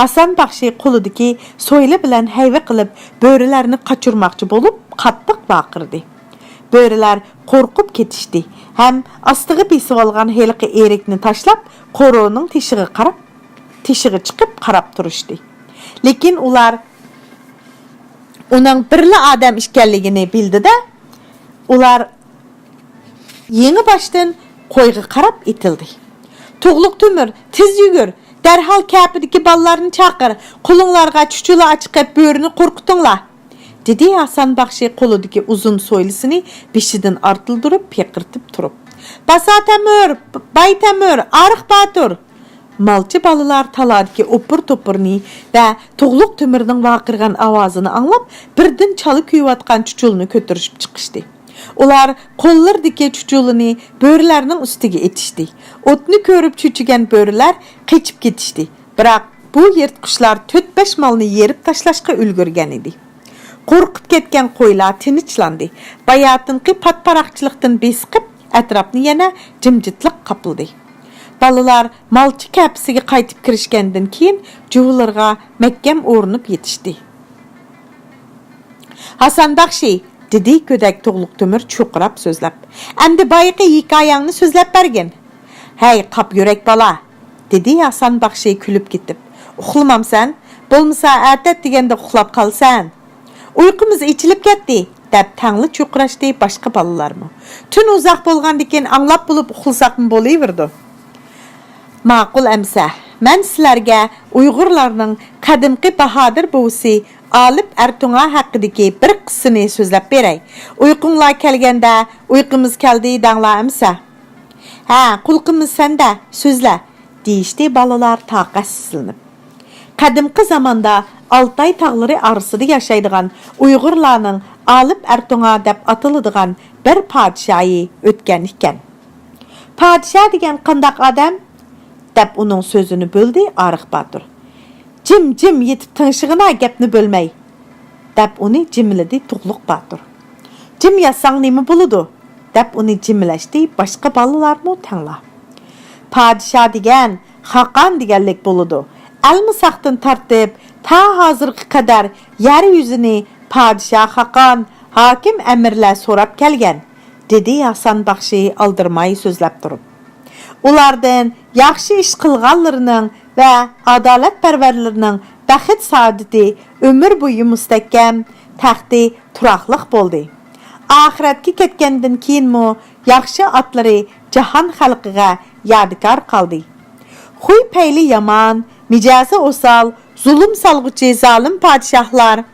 ھاسان باخشى قولىدىكى سويلا بىلەن ھەيۋە قىلىپ، بۆرىلەرنى قاچۇرماقچى بولۇپ، قاتتىق ۋارقىرىدى. بۆرىلەر قورقۇپ كېتىشتى ھەم ئاستىغا بېسىۋالغان ھېلىقى ئېرىكنى تاشلاپ، قورۇنىڭ تېشىغا قاراپ، تېشىغا چىقىپ قاراپ تۇرۇشتى. لېكىن ئۇلار ئۇنىڭ بىرلا ئادەم ئىكەنلىكىنى بىلدى-دە، ئۇلار يېڭى باشتىن قويغا قاراپ ئېتىلدى. «تۇغلۇق تۆمۈر، تېز يۈگۈر! دەرھال كەپىدىكى بالىلارنى چاقىر، قولۇڭلارغا چۇچۇلا ئاچىقىپ، بۆرىنى قورقۇتۇڭلار!» دېدى ھاسان باخشى قولىدىكى ئۇزۇن سويلىسىنى بېشىدىن ئارتىلدۇرۇپ پىقىرتىپ تۇرۇپ. «باسا تەمۈر، باي تەمۈر، ئارىق باتۇر!» مالچى بالىلار تالادىكى ئوپپۇر-توپپۇرنى ۋە تۇغلۇق تۆمۈرنىڭ ۋارقىرىغان ئاۋازىنى ئاڭلاپ، بىردىن چالا كۆيۈۋاتقان چۇچۇلىنى كۆتۈرۈشۈپ چىقىشتى. ئۇلار قوللىرىدىكى چۇچۇلىنى بۆرىلەرنىڭ ئۈستىگە ئېتىشتى. ئوتنى كۆرۈپ چۆچۈگەن بۆرىلەر قېچىپ كېتىشتى. بىراق بۇ يىرتقۇچلار تۆت-بەش مالنى يېرىپ تاشلاشقا ئۈلگۈرگەن ئىدى. قورقۇپ كەتكەن قويلار تىنچلاندى. باياتىنقى پاتپاراقچىلىقتىن بېسىقىپ، ئەتراپنى يەنە جىمجىتلىق قاپلىدى. بالىلار مالچى كەپىسىگە قايتىپ كىرىشكەندىن كېيىن، جۇۋىلىرىغا مەھكەم ئورىنىپ يېتىشتى. ھاسان باخشى، دېدى گۆدەك تۇغلۇق تۆمۈر چۇرقىراپ سۆزلەپ، ئەمدى بايىقى ھېكايەڭنى سۆزلەپ بەرگىن. ھەي، قاپ يۈرەك بالا، دېدى ھاسان باخشى كۈلۈپ كېتىپ. ئۇخلىمامسەن؟ بولمىسا ئەتە دېگەندە ئۇخلاپ قالىسەن. ئۇيقۇمىز ئېچىلىپ كەتتى، دەپ تەڭلا چۇرقىراشتى باشقا بالىلارمۇ. تۈن ئۇزاق بولغاندىكىن ئاڭلاپ بولۇپ ئۇخلىساقمۇ بولۇۋېرىدۇ. ماقۇل ئەمسە، مەن سىلەرگە ئۇيغۇرلارنىڭ قەدىمكى باھادىر بوۋىسى ئالىپ ئەرتۇڭا ھەققىدىكى بىر قىسسىنى سۆزلەپ بېرەي. ئۇيقۇڭلار كەلگەندە، ئۇيقۇمىز كەلدى دەڭلار ئەمسە. ھە، قۇلىقىمىز سەندە، سۆزلە، دېيىشتى بالىلار تاقەتسىزلىنىپ. قەدىمكى زاماندا ئالتاي تاغلىرى ئارىسىدا ياشايدىغان ئۇيغۇرلارنىڭ ئالىپ ئەرتۇڭا دەپ ئاتىلىدىغان بىر پادىشاھى ئۆتكەن ئىكەن. پادىشاھ دېگەن قانداق ئادەم؟ دەپ ئۇنىڭ سۆزىنى بۆلدى ئارىق باتۇر. جىم، جىم يېتىپ تىڭشىغىنا، گەپنى بۆلمەي، دەپ ئۇنى جىملىدى تۇغلۇق باتۇر. جىم ياتساڭ نېمە بولىدۇ؟ دەپ ئۇنى جىملەشتى باشقا بالىلارمۇ تەڭلا. پادىشاھ دېگەن خاقان دېگەنلىك بولىدۇ. ئەلمىساقتىن تارتىپ تا ھازىرغا قەدەر يەر يۈزىنى پادىشاھ خاقان، ھاكىم ئەمىرلەر سوراپ كەلگەن، دېدى ھاسان باخشى ئالدىرىماي سۆزلەپ تۇرۇپ. ئۇلاردىن ياخشى ئىش قىلغانلىرىنىڭ ۋە ئادالەتپەرۋەرلىرىنىڭ بەخت-سائادىتى ئۆمۈر بويى مۇستەھكەم، تەختى تۇراقلىق بولدى. ئاخىرەتكە كەتكەندىن كېيىنمۇ ياخشى ئاتلىرى جاھان خەلقىگە يادىكار قالدى. خۇي-پەيلى يامان، مىجەزى ئوسال، زۇلۇم سالغۇچى زالىم پادىشاھلار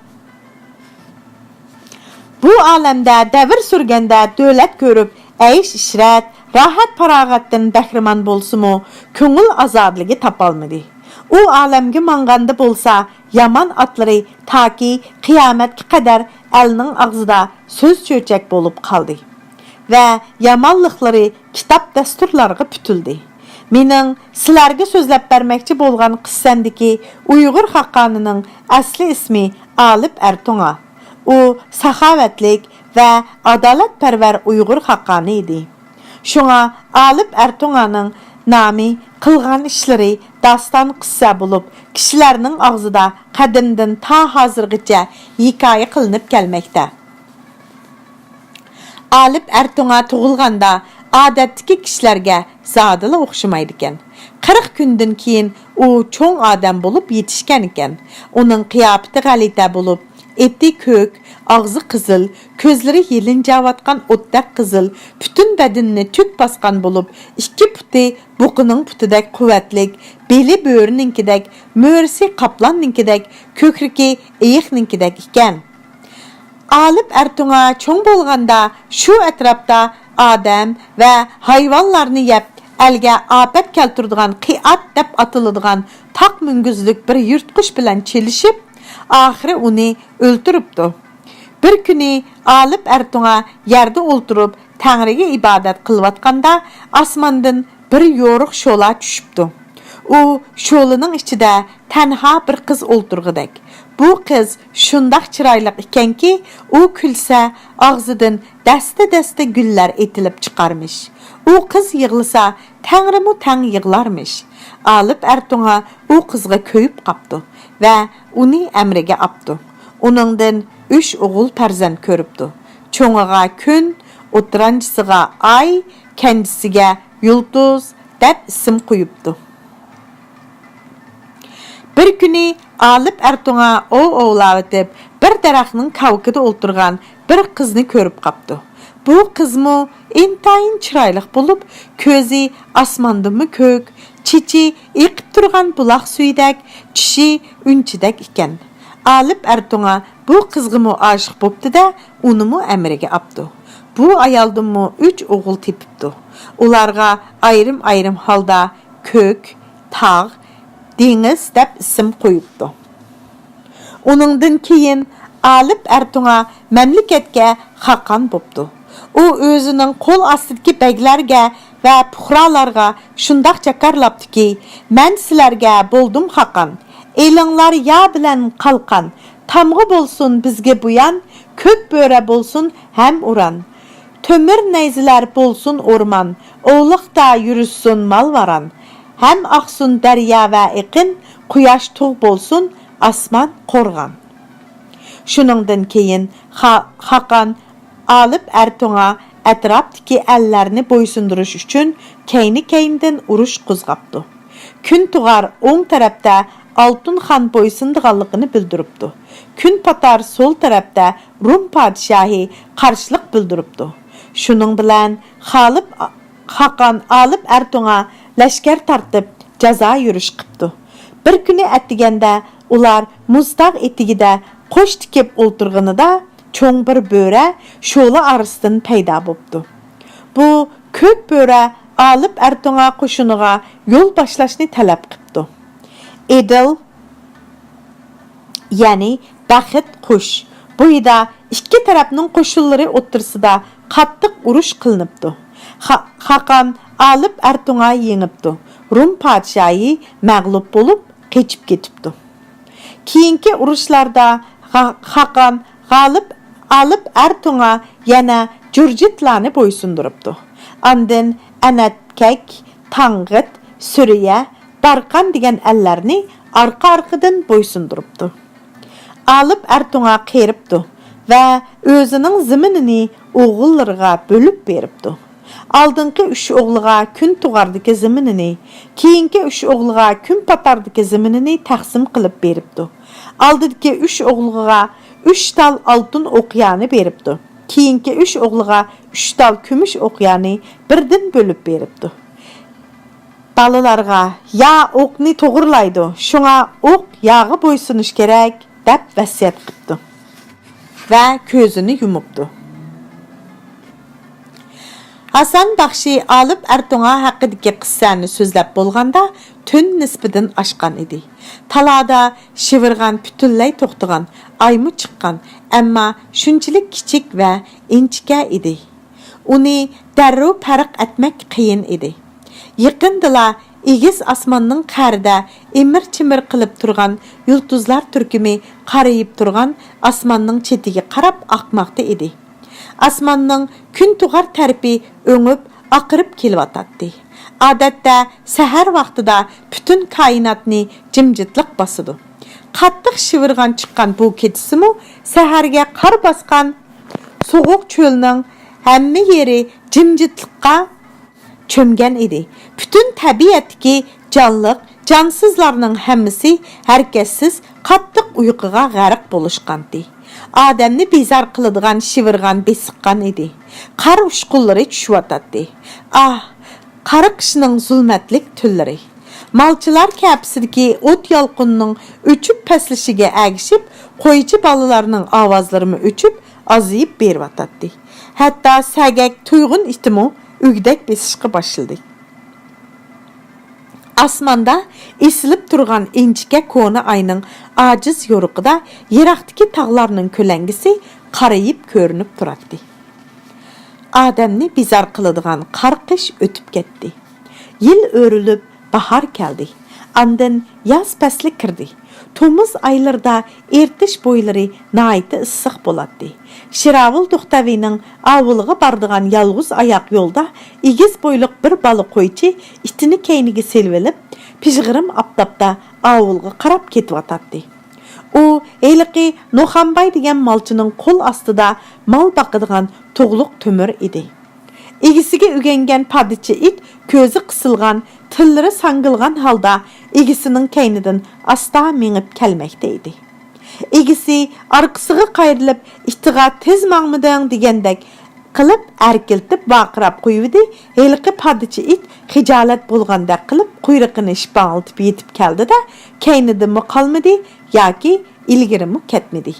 بۇ ئالەمدە دەۋر سۈرگەندە دۆلەت كۆرۈپ، ئەيش-ئىشرەت، راھەت-پاراغەتتىن بەھرىمەن بولسىمۇ، كۆڭۈل ئازادىلىكى تاپالمىدى. ئۇ ئالەمگە ماڭغاندا بولسا، يامان ئاتلىرى تاكى قىيامەتكە قەدەر ئەلنىڭ ئاغزىدا سۆز-چۆچەك بولۇپ قالدى ۋە يامانلىقلىرى كىتاب-دەستۇرلارغا پۈتۈلدى. مېنىڭ سىلەرگە سۆزلەپ بەرمەكچى بولغان قىسسەمدىكى ئۇيغۇر خاقانىنىڭ ئەسلى ئىسمى ئالىپ ئەرتۇڭا. ئۇ ساخاۋەتلىك ۋە ئادالەتپەرۋەر ئۇيغۇر خاقانى ئىدى. شۇڭا ئالىپ ئەرتۇڭانىڭ نامى، قىلغان ئىشلىرى داستان-قىسسە بولۇپ، كىشىلەرنىڭ ئاغزىدا قەدىمدىن تا ھازىرغىچە ھېكايە قىلىنىپ كەلمەكتە. ئالىپ ئەرتۇڭا تۇغۇلغاندا، ئادەتتىكى كىشىلەرگە زادىلا ئوخشىمايدىكەن. قىرىق كۈندىن كېيىن ئۇ چوڭ ئادەم بولۇپ يېتىشكەنىكەن. ئۇنىڭ قىياپىتى غەلىتە بولۇپ، ئېتى كۆك، ئاغزى قىزىل، كۆزلىرى يېلىنجاۋاتقان ئوتتەك قىزىل، پۈتۈن بەدىنىنى تۈك باسقان بولۇپ، ئىككى پۇتى بۇقىنىڭ پۇتىدەك قۇۋۋەتلىك، بېلى بۆرىنىڭكىدەك، مۈرىسى قاپلاننىڭكىدەك، كۆكرىكى ئېيىقنىڭكىدەك ئىكەن. ئالىپ ئەرتۇڭا چوڭ بولغاندا شۇ ئەتراپتا ئادەم ۋە ھايۋانلارنى يەپ، ئەلگە ئاپەت كەلتۈرىدىغان قىئات دەپ ئاتىلىدىغان تاق مۈڭگۈزلۈك بىر يىرتقۇچ بىلەن چېلىشىپ، ئاخىرى ئۇنى ئۆلتۈرۈپتۇ. بىر كۈنى ئالىپ ئەرتۇڭا يەردە ئولتۇرۇپ، تەڭرىگە ئىبادەت قىلىۋاتقاندا، ئاسماندىن بىر يورۇق شولا چۈشۈپتۇ. ئۇ شولىنىڭ ئىچىدە تەنھا بىر قىز ئولتۇرغۇدەك. بۇ قىز شۇنداق چىرايلىق ئىكەنكى، ئۇ كۈلسە، ئاغزىدىن دەستە-دەستە گۈللەر ئېتىلىپ چىقارمىش. ئۇ قىز يىغلىسا، تەڭرىمۇ تەڭ يىغلارمىش. ئالىپ ئەرتۇڭا ئۇ قىزغا كۆيۈپ قاپتۇ ۋە ئۇنى ئەمرىگە ئاپتۇ. ئۇنىڭدىن ئۈچ ئوغۇل پەرزەنت كۆرۈپتۇ. چوڭىغا كۈن، ئوتتۇرانچىسىغا ئاي، كەنجىسىگە يۇلتۇز دەپ ئىسىم قويۇپتۇ. بىر كۈنى ئالىپ ئەرتۇڭا ئوۋ ئوۋلاۋېتىپ، بىر دەرەخنىڭ كاۋىكىدا ئولتۇرغان بىر قىزنى كۆرۈپ قاپتۇ. بۇ قىزمۇ ئىنتايىن چىرايلىق بولۇپ، كۆزى ئاسماندىنمۇ كۆك، چېچى ئېقىپ تۇرغان بۇلاق سۈيىدەك، چىشى ئۈنچىدەك ئىكەن. ئالىپ ئەرتۇڭا بۇ قىزغىمۇ ئاشىق بوپتۇ-دە، ئۇنىمۇ ئەمرىگە ئاپتۇ. بۇ ئايالدىنمۇ ئۈچ ئوغۇل تېپىپتۇ. ئۇلارغا ئايرىم-ئايرىم ھالدا كۆك، تاغ، دېڭىز دەپ ئىسىم قويۇپتۇ. ئۇنىڭدىن كېيىن ئالىپ ئەرتۇڭا مەملىكەتكە خاقان بوپتۇ. ئۇ ئۆزىنىڭ قول ئاستىدىكى بەگلەرگە ۋە پۇقرالارغا شۇنداق جاكارلاپتۇكى، مەن سىلەرگە بولدۇم خاقان. ئېلىڭلار يا بىلەن قالقان، تامغا بولسۇن بىزگە بۇيان، كۆك بۆرە بولسۇن ھەم ئۇران. تۆمۈر نەيزىلەر بولسۇن ئورمان، ئوۋلۇقتا يۈرۈشسۇن مال-ۋاران. ھەم ئاقسۇن دەريا ۋە ئېقىن، قۇياش تۇغ بولسۇن، ئاسمان قورغان. شۇنىڭدىن كېيىن خا-، خاقان ئالىپ ئەرتوڭا ئەتراپتىكى ئەللەرنى بويسۇندۇرۇش ئۈچۈن كەينى-كەينىدىن ئۇرۇش قوزغاپتۇ. كۈنتۇغار ئوڭ تەرەپتە ئالتۇن خان بويسۇنىدىغانلىقىنى بىلدۈرۈپتۇ. كۈنپاتار سول تەرەپتە رۇم پادىشاھى قارشىلىق بىلدۈرۈپتۇ. شۇنىڭ بىلەن خالىپ، خاقان ئالىپ ئەرتوڭا لەشكەر تارتىپ، جازا يۈرۈش قىپتۇ. بىر كۈنى ئەتىگەندە ئۇلار مۇزتاغ ئېتىكىدە قوش تىكىپ ئولتۇرغىنىدا، چوڭ بىر بۆرە شولا ئارىسىدىن پەيدا بوپتۇ. بۇ كۆك بۆرە ئالىپ ئەرتوڭا قوشۇنىغا يول باشلاشنى تەلەپ قىپتۇ. ئېدىل، يەنى بەخت قۇش بويىدا ئىككى تەرەپنىڭ قوشۇنلىرى ئوتتۇرىسىدا قاتتىق ئۇرۇش قىلىنىپتۇ. خا-، خاقان ئالىپ ئەرتوڭا يېڭىپتۇ. رۇم پادىشاھى مەغلۇپ بولۇپ، قېچىپ كېتىپتۇ. كېيىنكى ئۇرۇشلاردا غا-، خاقان غالىپ ئالىپ ئەرتوڭا يەنە جۇرجىتلارنى بويسۇندۇرۇپتۇ. ئاندىن ئەنەتكەك، تاڭغىت، سۈرىيە، دارقان دېگەن ئەللەرنى ئارقا-ئارقىدىن بويسۇندۇرۇپتۇ. ئالىپ ئەرتوڭا قېرىپتۇ ۋە ئۆزىنىڭ زېمىنىنى ئوغۇللىرىغا بۆلۈپ بېرىپتۇ. ئالدىنقى ئۈچ ئوغلىغا كۈنتۇغاردىكى زېمىنىنى، كېيىنكى ئۈچ ئوغلىغا كۈنپاتاردىكى زېمىنىنى تەقسىم قىلىپ بېرىپتۇ. ئالدىدىكى ئۈچ ئوغلىغا ئۈچ تال ئالتۇن ئوقيانى بېرىپتۇ. كېيىنكى ئۈچ ئوغلىغا ئۈچ تال كۈمۈش ئوقيانى بىردىن بۆلۈپ بېرىپتۇ. بالىلارغا «يا ئوقنى توغرىلايدۇ، شۇڭا ئوق ياغا بويسۇنۇش كېرەك» دەپ ۋەسىيەت قىپتۇ ۋە كۆزىنى يۇمۇپتۇ. ھاسان باخشى ئالىپ ئەرتوڭا ھەققىدىكى قىسسەنى سۆزلەپ بولغاندا، تۈن نىسپىدىن ئاشقان ئىدى. تالادا شىۋىرغان پۈتۈنلەي توختىغان، ئايمۇ چىققان، ئەمما شۇنچىلىك كىچىك ۋە ئىنچىكە ئىدى. ئۇنى دەررۇ پەرق ئەتمەك قىيىن ئىدى. يېقىندىلا ئېگىز ئاسماننىڭ قەرىدە ئىمىر-چىمىر قىلىپ تۇرغان يۇلتۇزلار تۈركۈمى قارىيىپ تۇرغان ئاسماننىڭ چېتىگە قاراپ ئاقماقتا ئىدى. ئاسماننىڭ كۈنتۇغار تەرىپى ئۆڭۈپ، ئاقىرىپ كېلىۋاتاتتى. ئادەتتە سەھەر ۋاقتىدا پۈتۈن كائىناتنى جىمجىتلىق باسىدۇ. قاتتىق شىۋىرغان چىققان بۇ كېچىسىمۇ سەھەرگە قار باسقان سوغۇق چۆلنىڭ ھەممە يېرى جىمجىتلىققا چۆمگەن ئىدى. پۈتۈن تەبىئەتتىكى جانلىق، جانسىزلارنىڭ ھەممىسى ھەرىكەتسىز، قاتتىق ئۇيقۇغا غەرق بولۇشقانتى. ئادەمنى بىزار قىلىدىغان شىۋىرغان بېسىققان ئىدى. قار ئۇچقۇنلىرى چۈشۈۋاتاتتى. ئاھ، قارا قىشنىڭ زۇلمەتلىك تۈنلىرى! مالچىلار كەپىسىدىكى ئوت يالقۇننىڭ ئۆچۈپ پەسلىشىگە ئەگىشىپ، قويچى بالىلارنىڭ ئاۋازلىرىمۇ ئۆچۈپ، ئازىيىپ بېرىۋاتاتتى. ھەتتا سەگەك، تۇيغۇن ئىتىمۇ ئۈگدەك بېسىشقا باشلىدى. ئاسماندا ئېسىلىپ تۇرغان ئىنچىكە كونا ئاينىڭ ئاجىز يورۇقىدا يىراقتىكى تاغلارنىڭ كۆلەڭگىسى قارىيىپ كۆرۈنۈپ تۇراتتى. ئادەمنى بىزار قىلىدىغان قار قىش ئۆتۈپ كەتتى. يىل ئۆرۈلۈپ، باھار كەلدى. ئاندىن ياز پەسلى كىردى. تومۇز ئايلىرىدا ئېرتىش بويلىرى ناھايىتى ئىسسىق بولاتتى. شىراۋۇل توختەۋىنىڭ ئاۋۇلىغا بارىدىغان يالغۇز ئاياق يولدا ئېگىز بويلۇق بىر بالا قويچى ئىتىنى كەينىگە سېلىۋېلىپ، پىژغىرىم ئاپتاپتا ئاۋۇلغا قاراپ كېتىۋاتاتتى. ئۇ ھېلىقى نوخانباي دېگەن مالچىنىڭ قول ئاستىدا مال باقىدىغان تۇغلۇق تۆمۈر ئىدى. ئىگىسىگە ئۆگەنگەن پادىچى ئىت كۆزى قىسىلغان، تىللىرى ساڭگىلىغان ھالدا ئىگىسىنىڭ كەينىدىن ئاستا مېڭىپ كەلمەكتە ئىدى. ئىگىسى ئارقىسىغا قايرىلىپ، ئىتىغا «تېز ماڭمىدىڭ» دېگەندەك قىلىپ ئەركىلىتىپ ۋارقىراپ قويۇۋىدى. ھېلىقى پادىچى ئىت خىجالەت بولغاندەك قىلىپ قۇيرۇقىنى شىپاڭلىتىپ يېتىپ كەلدى-دە، كەينىدىنمۇ قالمىدى ياكى ئىلگىرىمۇ كەتمىدى.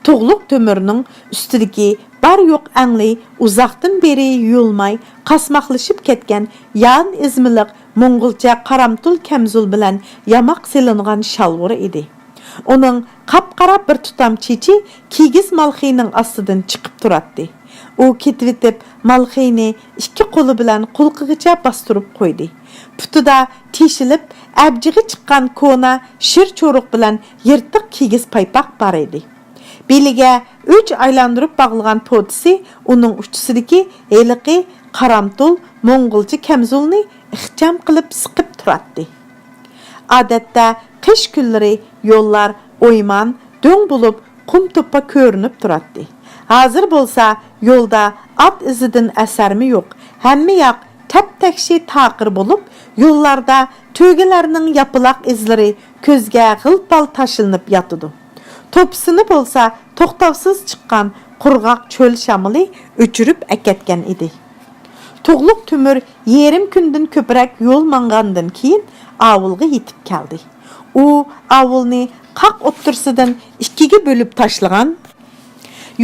تۇغلۇق تۆمۈرنىڭ ئۈستىدىكى بار-يوق ئەڭلى ئۇزاقتىن بېرى يۇيۇلماي قاسماقلىشىپ كەتكەن يان ئېزمىلىق موڭغۇلچە قارامتۇل كەمزۇل بىلەن ياماق سېلىنغان شالۋىرى ئىدى. ئۇنىڭ قاپقارا بىر تۇتام چېچى كىگىز مالخىينىڭ ئاستىدىن چىقىپ تۇراتتى. ئۇ كېتىۋېتىپ، مالخىينى ئىككى قولى بىلەن قۇلىقىغىچە باستۇرۇپ قويدى. پۇتىدا تېشىلىپ، ئەبجىقى چىققان كونا شىر چورۇق بىلەن يىرتىق كىگىز پايپاق بار ئىدى. بېلىگە ئۆچ ئايلاندۇرۇپ باغلىغان پوتىسى ئۇنىڭ ئۇچىسىدىكى ھېلىقى قارامتۇل موڭغۇلچە كەمزۇلنى ئىخچام قىلىپ سىقىپ تۇراتتى. ئادەتتە قىش كۈنلىرى يوللار ئويمان، دۆڭ بولۇپ، قۇم توپا كۆرۈنۈپ تۇراتتى. ھازىر بولسا يولدا ئات ئىزىدىن ئەسەرمۇ يوق. ھەممە ياق تەپتەكشى تاقىر بولۇپ، يوللاردا تۆگىلەرنىڭ ياپىلاق ئىزلىرى كۆزگە غىل-پال تاشلىنىپ ياتىدۇ. توپىسىنى بولسا توختاۋسىز چىققان قۇرغاق چۆل شامىلى ئۆچۈرۈپ ئەكەتكەن ئىدى. تۇغلۇق تۆمۈر يېرىم كۈندىن كۆپرەك يول ماڭغاندىن كېيىن ئاۋۇلغا يېتىپ كەلدى. ئۇ ئاۋۇلنى قاق ئوتتۇرىسىدىن ئىككىگە بۆلۈپ تاشلىغان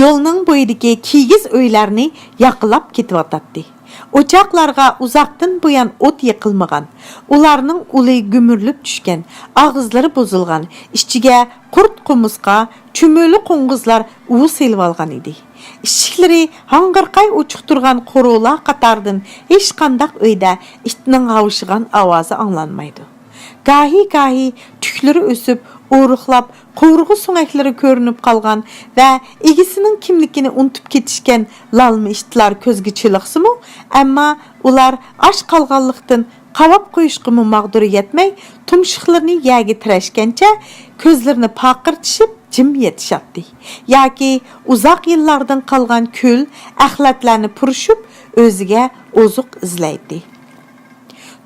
يولنىڭ بويىدىكى كىگىز ئۆيلەرنى ياقىلاپ كېتىۋاتاتتى. ئوچاقلارغا ئۇزاقتىن بۇيان ئوت يېقىلمىغان، ئۇلارنىڭ ئۇلى گۈمۈرۈلۈپ چۈشكەن، ئاغزىلىرى بۇزۇلغان، ئىچىگە قۇرت-قۇمۇرسقا، چۈمۈلە قوڭغۇزلار ئۇۋا سېلىۋالغان ئىدى. ئىشىكلىرى ھاڭغىرقاي ئوچۇق تۇرغان قورۇلار قاتارىدىن ھېچقانداق ئۆيدە ئىتنىڭ ھاۋشىغان ئاۋازى ئاڭلانمايدۇ. گاھى-گاھى تۈكلىرى ئۆسۈپ، ئورۇقلاپ، قوۋۇرغا سۆڭەكلىرى كۆرۈنۈپ قالغان ۋە ئىگىسىنىڭ كىملىكىنى ئۇنتۇپ كېتىشكەن لالما ئىتلار كۆزگە چېلىقسىمۇ، ئەمما ئۇلار ئاچ قالغانلىقتىن قاۋاپ قويۇشقىمۇ ماغدۇرى يەتمەي، تۇمشۇقلىرىنى يەرگە تىرەشكەنچە كۆزلىرىنى پارقىرىتىشىپ جىم يېتىشاتتى. ياكى ئۇزاق يىللاردىن قالغان كۈل، ئەخلەتلەرنى پۇرىشىپ، ئۆزىگە ئوزۇق ئىزلەيتتى.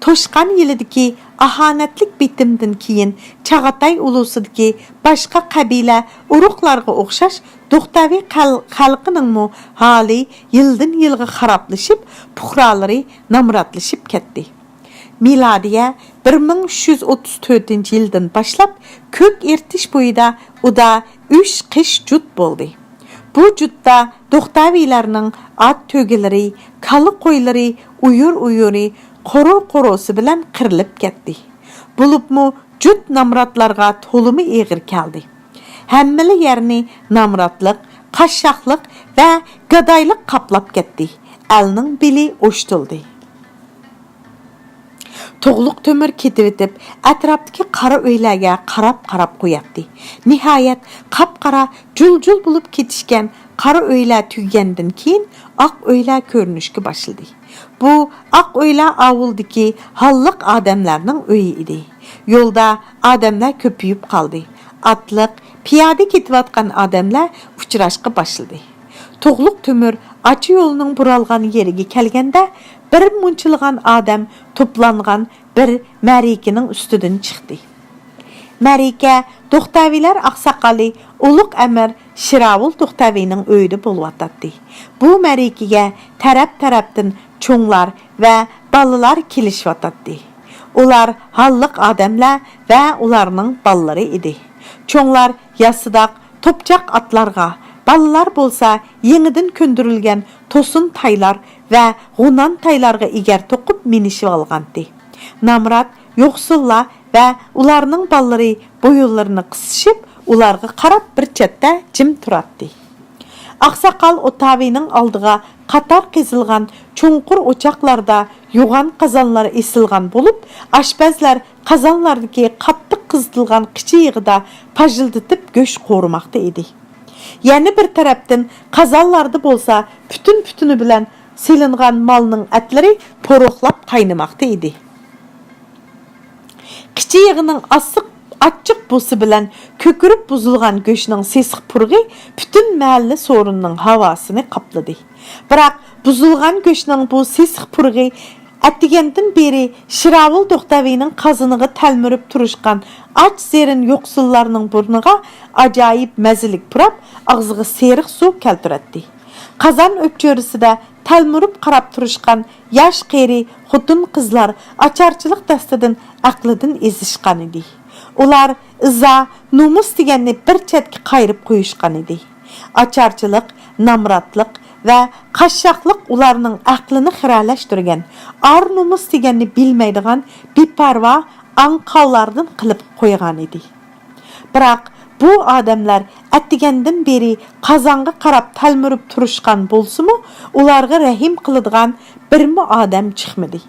توشقان يىلىدىكى ئاھانەتلىك بېتىمدىن كېيىن، چاغاتاي ئۇلۇسىدىكى باشقا قەبىلە، ئۇرۇقلارغا ئوخشاش، دوختاۋى خەل-، خەلقىنىڭمۇ ھالى يىلدىن يىلغا خارابلىشىپ، پۇقرالىرى نامراتلىشىپ كەتتى. مىلادىيە بىر مىڭ ئۈچ يۈز ئوتتۇز تۆتىنچى يىلدىن باشلاپ، كۆك ئېرتىش بويىدا ئۇدا ئۈچ قىش جۇت بولدى. بۇ جۇتتا دوختاۋىلەرنىڭ ئات تۆگىلىرى، كالا قويلىرى ئۇيۇر-ئۇيۇرى، قورۇ-قورۇسى بىلەن قىرىلىپ كەتتى. بولۇپمۇ جۇت نامراتلارغا تولىمۇ ئېغىر كەلدى. ھەممىلا يەرنى نامراتلىق، قاششاقلىق ۋە گادايلىق قاپلاپ كەتتى. ئەلنىڭ بېلى ئوشتۇلدى. تۇغلۇق تۆمۈر كېتىۋېتىپ، ئەتراپتىكى قارا ئۆيلەرگە قاراپ-قاراپ قوياتتى. نىھايەت، قاپقارا، جۇل-جۇل بولۇپ كېتىشكەن قارا ئۆيلەر تۈگىگەندىن كېيىن، ئاق ئۆيلەر كۆرۈنۈشكە باشلىدى. بۇ ئاق ئۆيلەر ئاۋۇلدىكى ھاللىق ئادەملەرنىڭ ئۆيى ئىدى. يولدا ئادەملەر كۆپىيىپ قالدى. ئاتلىق، پىيادە كېتىۋاتقان ئادەملەر ئۇچراشقا باشلىدى. تۇغلۇق تۆمۈر ئاچا يولنىڭ بۇرالغان يېرىگە كەلگەندە، بىر مۇنچىلىغان ئادەم توپلانغان بىر مەرىكىنىڭ ئۈستىدىن چىقتى. مەرىكە دوختاۋىلەر ئاقساقالى ئۇلۇغ ئەمىر شىراۋۇل دوختاۋىنىڭ ئۆيىدە بولۇۋاتاتتى. بۇ مەرىكىگە تەرەپ-تەرەپتىن چوڭلار ۋە بالىلار كېلىشىۋاتاتتى. ئۇلار ھاللىق ئادەملەر ۋە ئۇلارنىڭ بالىلىرى ئىدى. چوڭلار ياسىداق، توپچاق ئاتلارغا، بالىلار بولسا يېڭىدىن كۆندۈرۈلگەن توسۇن تايلار ۋە غۇنان تايلارغا ئېگەر توقۇپ مىنىشىۋالغانتى. نامرات، يوقسۇللار ۋە ئۇلارنىڭ بالىلىرى بويۇنلىرىنى قىسىشىپ، ئۇلارغا قاراپ بىر چەتتە جىم تۇراتتى. ئاقساقال ئوتاۋىنىڭ ئالدىغا قاتار قېزىلغان چوڭقۇر ئوچاقلاردا يوغان قازانلار ئېسىلغان بولۇپ، ئاشپەزلەر قازانلاردىكى قاتتىق قىزىتىلغان قىچا يېغىدا پاژىلدىتىپ گۆش قورۇماقتا ئىدى. يەنە بىر تەرەپتىن، قازانلاردا بولسا پۈتۈن-پۈتۈنى بىلەن سېلىنغان مالنىڭ ئەتلىرى پورۇقلاپ قاينىماقتا ئىدى. قىچا يېغىنىڭ ئاسسىق ئاچچىق بۇسى بىلەن كۆكىرىپ بۇزۇلغان گۆشنىڭ سېسىق پۇرىقى پۈتۈن مەھەللە سورۇنىنىڭ ھاۋاسىنى قاپلىدى. بىراق، بۇزۇلغان گۆشنىڭ بۇ سېسىق پۇرىقى ئەتىگەندىن بېرى شىراۋۇل دوختاۋىنىڭ قازىنىغا تەلمۈرۈپ تۇرۇشقان ئاچ زېرىن يوقسۇللارنىڭ بۇرنىغا ئاجايىپ مەززىلىك پۇراپ، ئاغزىغا سېرىق سۇ كەلتۈرەتتى. قازان ئۆپچۆرىسىدە تەلمۈرۈپ قاراپ تۇرۇشقان ياش قېرى خوتۇن-قىزلار ئاچارچىلىق دەستىدىن ئەقلىدىن ئېزىشقانىدى. ئۇلار ئىزا، نومۇس دېگەننى بىر چەتكە قايرىپ قويۇشقانىدى. ئاچارچىلىق، نامراتلىق ۋە قاششاقلىق ئۇلارنىڭ ئەقلىنى خىرەلەشتۈرگەن، ئار-نومۇس دېگەننى بىلمەيدىغان بىپەرۋا ئاڭقاۋلاردىن قىلىپ قويغانىدى. بىراق، بۇ ئادەملەر ئەتىگەندىن بېرى قازانغا قاراپ تەلمۈرۈپ تۇرۇشقان بولسىمۇ، ئۇلارغا رەھىم قىلىدىغان بىرمۇ ئادەم چىقمىدى.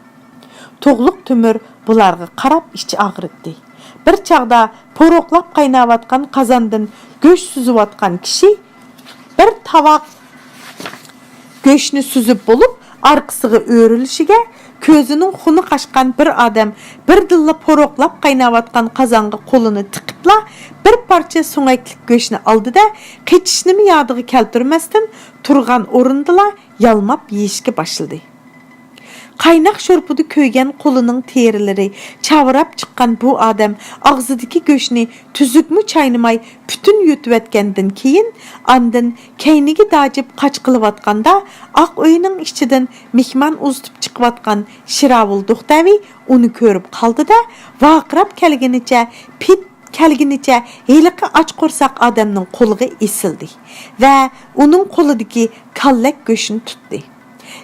تۇغلۇق تۆمۈر بۇلارغا قاراپ ئىچى ئاغرىتتى. بىر چاغدا پورۇقلاپ قايناۋاتقان قازاندىن گۆش سۈزۈۋاتقان كىشى بىر تاۋاق گۆشنى سۈزۈپ بولۇپ، ئارقىسىغا ئۆرۈلۈشىگە، كۆزىنىڭ خۇنى قاچقان بىر ئادەم بىردىنلا پورۇقلاپ قايناۋاتقان قازانغا قولىنى تىقىپلا، بىر پارچە سۆڭەكلىك گۆشنى ئالدى-دە، قېچىشنىمۇ يادىغا كەلتۈرمەستىن، تۇرغان ئورنىدىلا يالماپ يېيىشكە باشلىدى. قايناق شورپىدا كۆيگەن قولىنىڭ تېرىلىرى چاۋراپ چىققان بۇ ئادەم ئاغزىدىكى گۆشنى تۈزۈكمۇ چاينىماي پۈتۈن يۇتۇۋەتكەندىن كېيىن، ئاندىن كەينىگە داجىپ قاچ قىلىۋاتقاندا، ئاق ئۆينىڭ ئىچىدىن مېھمان ئۇزىتىپ چىقىۋاتقان شىراۋۇل دوختەۋى ئۇنى كۆرۈپ قالدى-دە، ۋارقىراپ كەلگىنىچە پىت كەلگىنىچە ھېلىقى ئاچ قورساق ئادەمنىڭ قولىغا ئېسىلدى ۋە ئۇنىڭ قولىدىكى كاللەك گۆشىنى تۇتتى.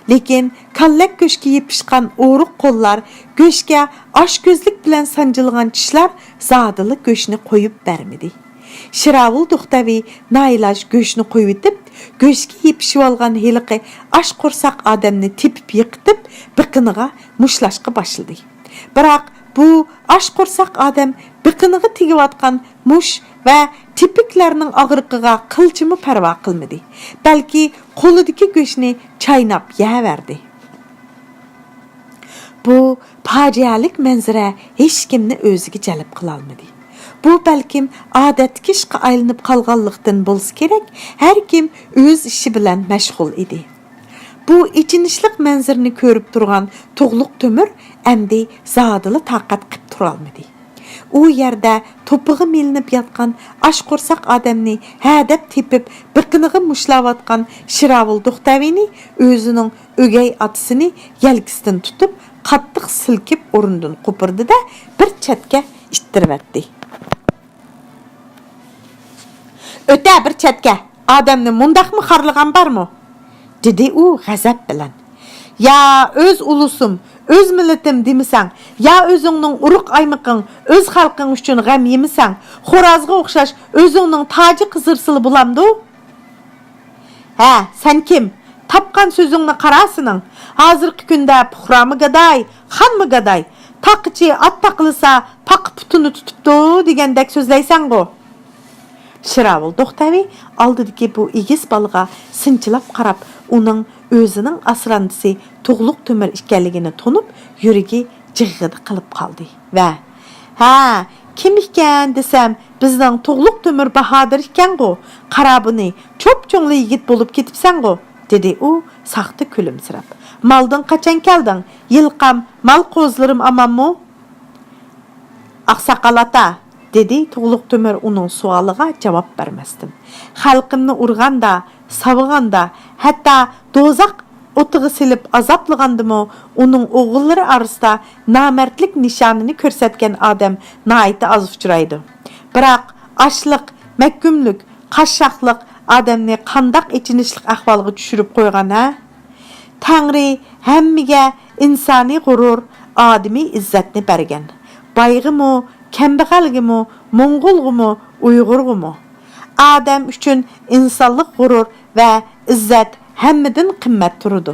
لېكىن كاللەك گۆشكە يېپىشقان ئورۇق قوللار، گۆشكە ئاچكۆزلۈك بىلەن سانجىلغان چىشلار زادىلا گۆشنى قويۇپ بەرمىدى. شىراۋۇل دوختەۋى نائىلاج گۆشنى قويۇۋېتىپ، گۆشكە يېپىشىۋالغان ھېلىقى ئاچ قورساق ئادەمنى تېپىپ يىقىتىپ، بېقىنىغا مۇشلاشقا باشلىدى. بىراق بۇ ئاچ قورساق ئادەم بېقىنىغا تېگىۋاتقان مۇش ۋە تېپىكلەرنىڭ ئاغرىقىغا قىلچىمۇ پەرۋا قىلمىدى، بەلكى قولىدىكى گۆشنى چايناپ يەۋەردى. بۇ پاجىئەلىك مەنزىرە ھېچكىمنى ئۆزىگە جەلپ قىلالمىدى. بۇ بەلكىم ئادەتتىكى ئىشقا ئايلىنىپ قالغانلىقتىن بولسا كېرەك، ھەركىم ئۆز ئىشى بىلەن مەشغۇل ئىدى. بۇ ئېچىنىشلىق مەنزىرىنى كۆرۈپ تۇرغان تۇغلۇق تۆمۈر ئەمدى زادىلا تاقەت قىپ تۇرالمىدى. ئۇ يەردە توپىغا مىلىنىپ ياتقان ئاچ قورساق ئادەمنى ھەدەپ تېپىپ، بېقىنىغا مۇشلاۋاتقان شىراۋۇل دوختەۋىنى، ئۆزىنىڭ ئۆگەي ئاتىسىنى يەلكىسىدىن تۇتۇپ، قاتتىق سىلكىپ ئورنىدىن قوپۇردى-دە، بىر چەتكە ئىتتىرىۋەتتى. «ئۆتە بىر چەتكە! ئادەمنى مۇنداقمۇ خارلىغان بارمۇ؟» دېدى ئۇ غەزەپ بىلەن. «يا ئۆز ئۇلۇسۇم، ئۆز مىللىتىم دېمىسەڭ، يا ئۆزۈڭنىڭ ئۇرۇق ئايمىقىڭ، ئۆز خەلقىڭ ئۈچۈن غەم يېمىسەڭ، خورازغا ئوخشاش ئۆزۈڭنىڭ تاجى قىزىرسىلا بولامدۇ؟» «ھە، سەن كىم؟ تاپقان سۆزۈڭنى قارا سېنىڭ. ھازىرقى كۈندە پۇقرامۇ گاداي، خانمۇ گاداي. تاقىچى ئات تاقىلىسا، پاقا پۇتىنى تۇتۇپتۇ دېگەندەك سۆزلەيسەنغۇ.» شىراۋۇل دوختەۋى ئالدىدىكى بۇ ئېگىز بالىغا سىنچىلاپ قاراپ، ئۇنىڭ ئۆزىنىڭ ئاسراندىسى تۇغلۇق تۆمۈر ئىكەنلىكىنى تونۇپ، يۈرىكى جىغغىدە قىلىپ قالدى ۋە، «ھە، كىم ئىكەن دېسەم، بىزنىڭ تۇغلۇق تۆمۈر باھادىر ئىكەنغۇ. قارا بۇنى، چوپچوڭلا يىگىت بولۇپ كېتىپسەنغۇ.» دېدى ئۇ ساختا كۈلۈمسىرەپ. «مالدىن قاچان كەلدىڭ؟ يىلقام مال قوزىلىرىم ئامانمۇ؟» «ئاقساقال ئاتا»، دېدى تۇغلۇق تۆمۈر ئۇنىڭ سوئالىغا جاۋاب بەرمەستىن. «خەلقىمنى ئۇرغاندا، ساۋىغاندا، ھەتتا دوزاخ ئوتىغا سېلىپ ئازابلىغاندىمۇ ئۇنىڭ ئوغۇللىرى ئارىسىدا نامەردلىك نىشانىنى كۆرسەتكەن ئادەم ناھايىتى ئاز ئۇچرايدۇ. بىراق ئاچلىق، مەھكۇملۇق، قاششاقلىق ئادەمنى قانداق ئېچىنىشلىق ئەھۋالغا چۈشۈرۈپ قويغان، ھە؟ تەڭرى ھەممىگە ئىنسانىي غۇرۇر، ئادىمىي ئىززەتنى بەرگەن. بايغىمۇ، كەمبەغەلگىمۇ، موڭغۇلغىمۇ، ئۇيغۇرغىمۇ. ئادەم ئۈچۈن ئىنسانلىق غۇرۇر ۋە ئىززەت ھەممىدىن قىممەت تۇرىدۇ.»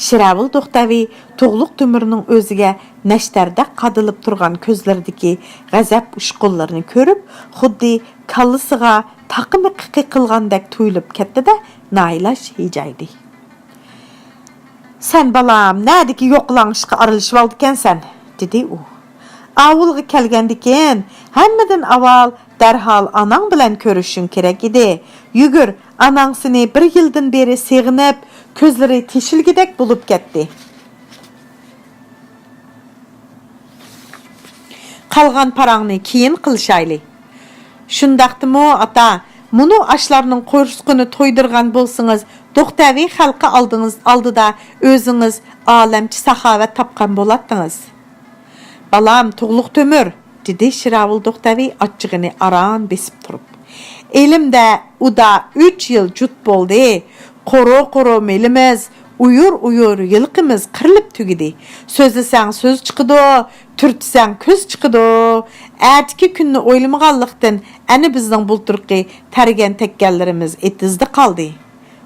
شىراۋۇل دوختەۋى تۇغلۇق تۆمۈرنىڭ ئۆزىگە نەشتەردەك قادىلىپ تۇرغان كۆزلىرىدىكى غەزەپ ئۇچقۇنلىرىنى كۆرۈپ، خۇددى كاللىسىغا تاقىمۇ قېقىلغاندەك تۇيۇلۇپ كەتتى-دە، نائىلاج ھىجايدى. «سەن، بالام، نەدىكى يوقىلاڭ ئىشقا ئارىلىشىۋالىدىكەنسەن؟» دېدى ئۇ. «ئاۋۇلغا كەلگەندىكىن، ھەممىدىن ئاۋۋال دەرھال ئاناڭ بىلەن كۆرۈشۈشۈڭ كېرەك ئىدى. يۈگۈر، ئاناڭ سېنى بىر يىلدىن بېرى سېغىنىپ، كۆزلىرى تېشىلگۈدەك بولۇپ كەتتى. قالغان پاراڭنى كېيىن قىلىشايلى.» «شۇنداقتىمۇ، ئاتا، مۇنۇ ئاشلارنىڭ قورسىقىنى تويدۇرغان بولسىڭىز، دوختەۋى خەلقى ئالدىڭىز، ئالدىدا ئۆزىڭىز ئالەمچە ساخاۋەت تاپقان بولاتتىڭىز.» «بالام، تۇغلۇق تۆمۈر»، دېدى شىراۋۇل دوختەۋى ئاچچىقىنى ئاران بېسىپ تۇرۇپ. «ئېلىمدە ئۇدا ئۈچ يىل جۇت بولدى. قورۇ-قورۇ مېلىمىز، ئۇيۇر-ئۇيۇر يىلقىمىز قىرىلىپ تۈگىدى. سۆزلىسەڭ سۆز چىقىدۇ، تۈرتسەڭ كۆز چىقىدۇ. ئەتىكى كۈننى ئويلىمىغانلىقتىن، ئەنە بىزنىڭ بۇلتۇرقى تەرگەن تەگكەنلىرىمىز ئېتىزدا قالدى.»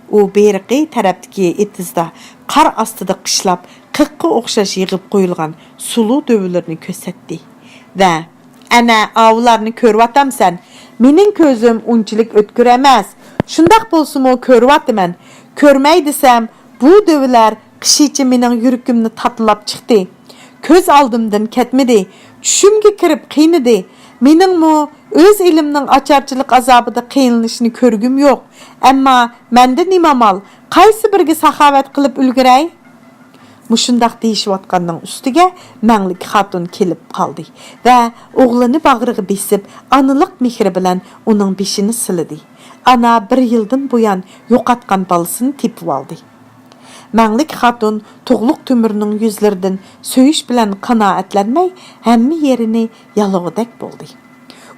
ئۇ بېرىقى تەرەپتىكى ئېتىزدا قار ئاستىدا قىشلاپ، قىغقا ئوخشاش يىغىپ قويۇلغان سۇلۇ دۆۋىلىرىنى كۆرسەتتى ۋە، «ئەنە، ئاۋۇلارنى كۆرۈۋاتامسەن؟ مېنىڭ كۆزۈم ئۇنچىلىك ئۆتكۈر ئەمەس. شۇنداق بولسىمۇ كۆرۈۋاتىمەن. كۆرمەي دېسەم، بۇ دۆۋىلەر قىشىچە مېنىڭ يۈرىكىمنى تاتىلاپ چىقتى. كۆز ئالدىمدىن كەتمىدى. چۈشۈمگە كىرىپ قىينىدى. مېنىڭمۇ ئۆز ئېلىمنىڭ ئاچارچىلىق ئازابىدا قىينىلىشىنى كۆرگۈم يوق. ئەمما مەندە نېمە ئامال؟ قايسى بىرىگە ساخاۋەت قىلىپ ئۈلگۈرەي؟» مۇشۇنداق دېيىشىۋاتقاننىڭ ئۈستىگە مەڭلىك خاتۇن كېلىپ قالدى ۋە ئوغلىنى باغرىغا بېسىپ، ئانىلىق مېھرى بىلەن ئۇنىڭ بېشىنى سىلىدى. ئانا بىر يىلدىن بۇيان يوقاتقان بالىسىنى تېپىۋالدى. مەڭلىك خاتۇن تۇغلۇق تۆمۈرنىڭ يۈزلىرىدىن سۆيۈش بىلەن قانائەتلەنمەي، ھەممە يېرىنى يالىغۇدەك بولدى.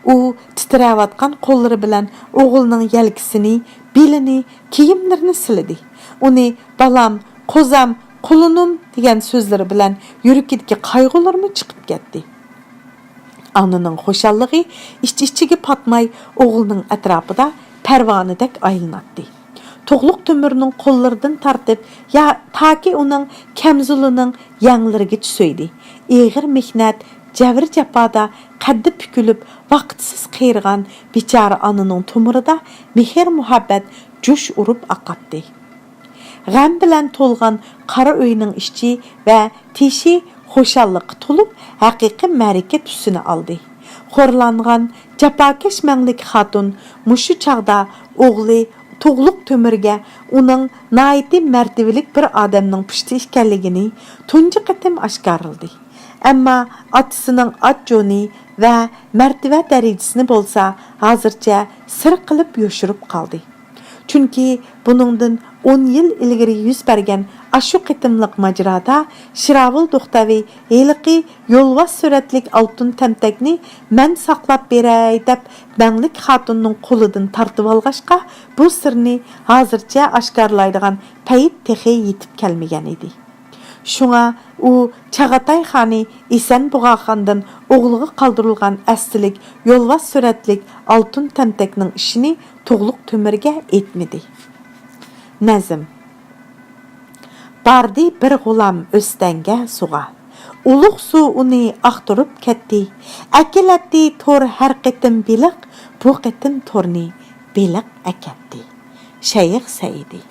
ئۇ تىترەۋاتقان قوللىرى بىلەن ئوغلىنىڭ يەلكىسىنى، بېلىنى، كىيىملىرىنى سىلىدى. ئۇنى «بالام، قوزام، قۇلۇنۇم» دېگەن سۆزلىرى بىلەن يۈرىكىدىكى قايغۇلىرىمۇ چىقىپ كەتتى. ئانىنىڭ خۇشاللىقى ئىچ-ئىچىگە پاتماي، ئوغلىنىڭ ئەتراپىدا پەرۋانىدەك ئايلىناتتى. تۇغلۇق تۆمۈرنىڭ قوللىرىدىن تارتىپ، يا تاكى ئۇنىڭ كەمزۇلىنىڭ يەڭلىرىگىچە سۆيدى. ئېغىر مېھنەت، جەۋر-جاپادا قەددى پۈكۈلۈپ، ۋاقىتسىز قېرىغان بىچارە ئانىنىڭ تومۇرىدا مېھىر-مۇھەببەت جۇش ئۇرۇپ ئاقاتتى. غەم بىلەن تولغان قارا ئۆينىڭ ئىچى ۋە تېشى خۇشاللىققا تولۇپ، ھەقىقىي مەرىكە تۈسىنى ئالدى. خورلانغان، جاپاكەش مەڭلىك خاتۇن مۇشۇ چاغدا ئوغلى تۇغلۇق تۆمۈرگە ئۇنىڭ ناھايىتى مەرتىۋىلىك بىر ئادەمنىڭ پۇشتى ئىكەنلىكىنى تۇنجى قېتىم ئاشكارىلىدى. ئەمما ئاتىسىنىڭ ئات-جونى ۋە مەرتىۋە دەرىجىسىنى بولسا ھازىرچە سىر قىلىپ يوشۇرۇپ قالدى. چۈنكى بۇنىڭدىن ئون يىل ئىلگىرى يۈز بەرگەن ئاشۇ قېتىملىق ماجىرادا شىراۋۇل دوختەۋى ھېلىقى يولۋاس سۈرەتلىك ئالتۇن تەمتەكنى مەن ساقلاپ بېرەي دەپ مەڭلىك خاتۇننىڭ قولىدىن تارتىۋالغاچقا، بۇ سىرنى ھازىرچە ئاشكارىلايدىغان پەيت تېخى يېتىپ كەلمىگەن ئىدى. شۇڭا ئۇ چاغاتاي خانى ئېسەن بۇغاخاندىن ئوغلىغا قالدۇرۇلغان ئەسلىلىك يولۋاس سۈرەتلىك ئالتۇن تەمتەكنىڭ ئىشىنى تۇغلۇق تۆمۈرگە ئېيتمىدى. نەزم. باردى بىر غۇلام ئۆستەڭگە سۇغا. ئۇلۇغ سۇ ئۇنى ئاختۇرۇپ كەتتى. ئەكېلەتتى تور ھەر قېتىم بېلىق، بۇ قېتىم تورنى بېلىق ئەكەتتى. شەيخ سەئىدى.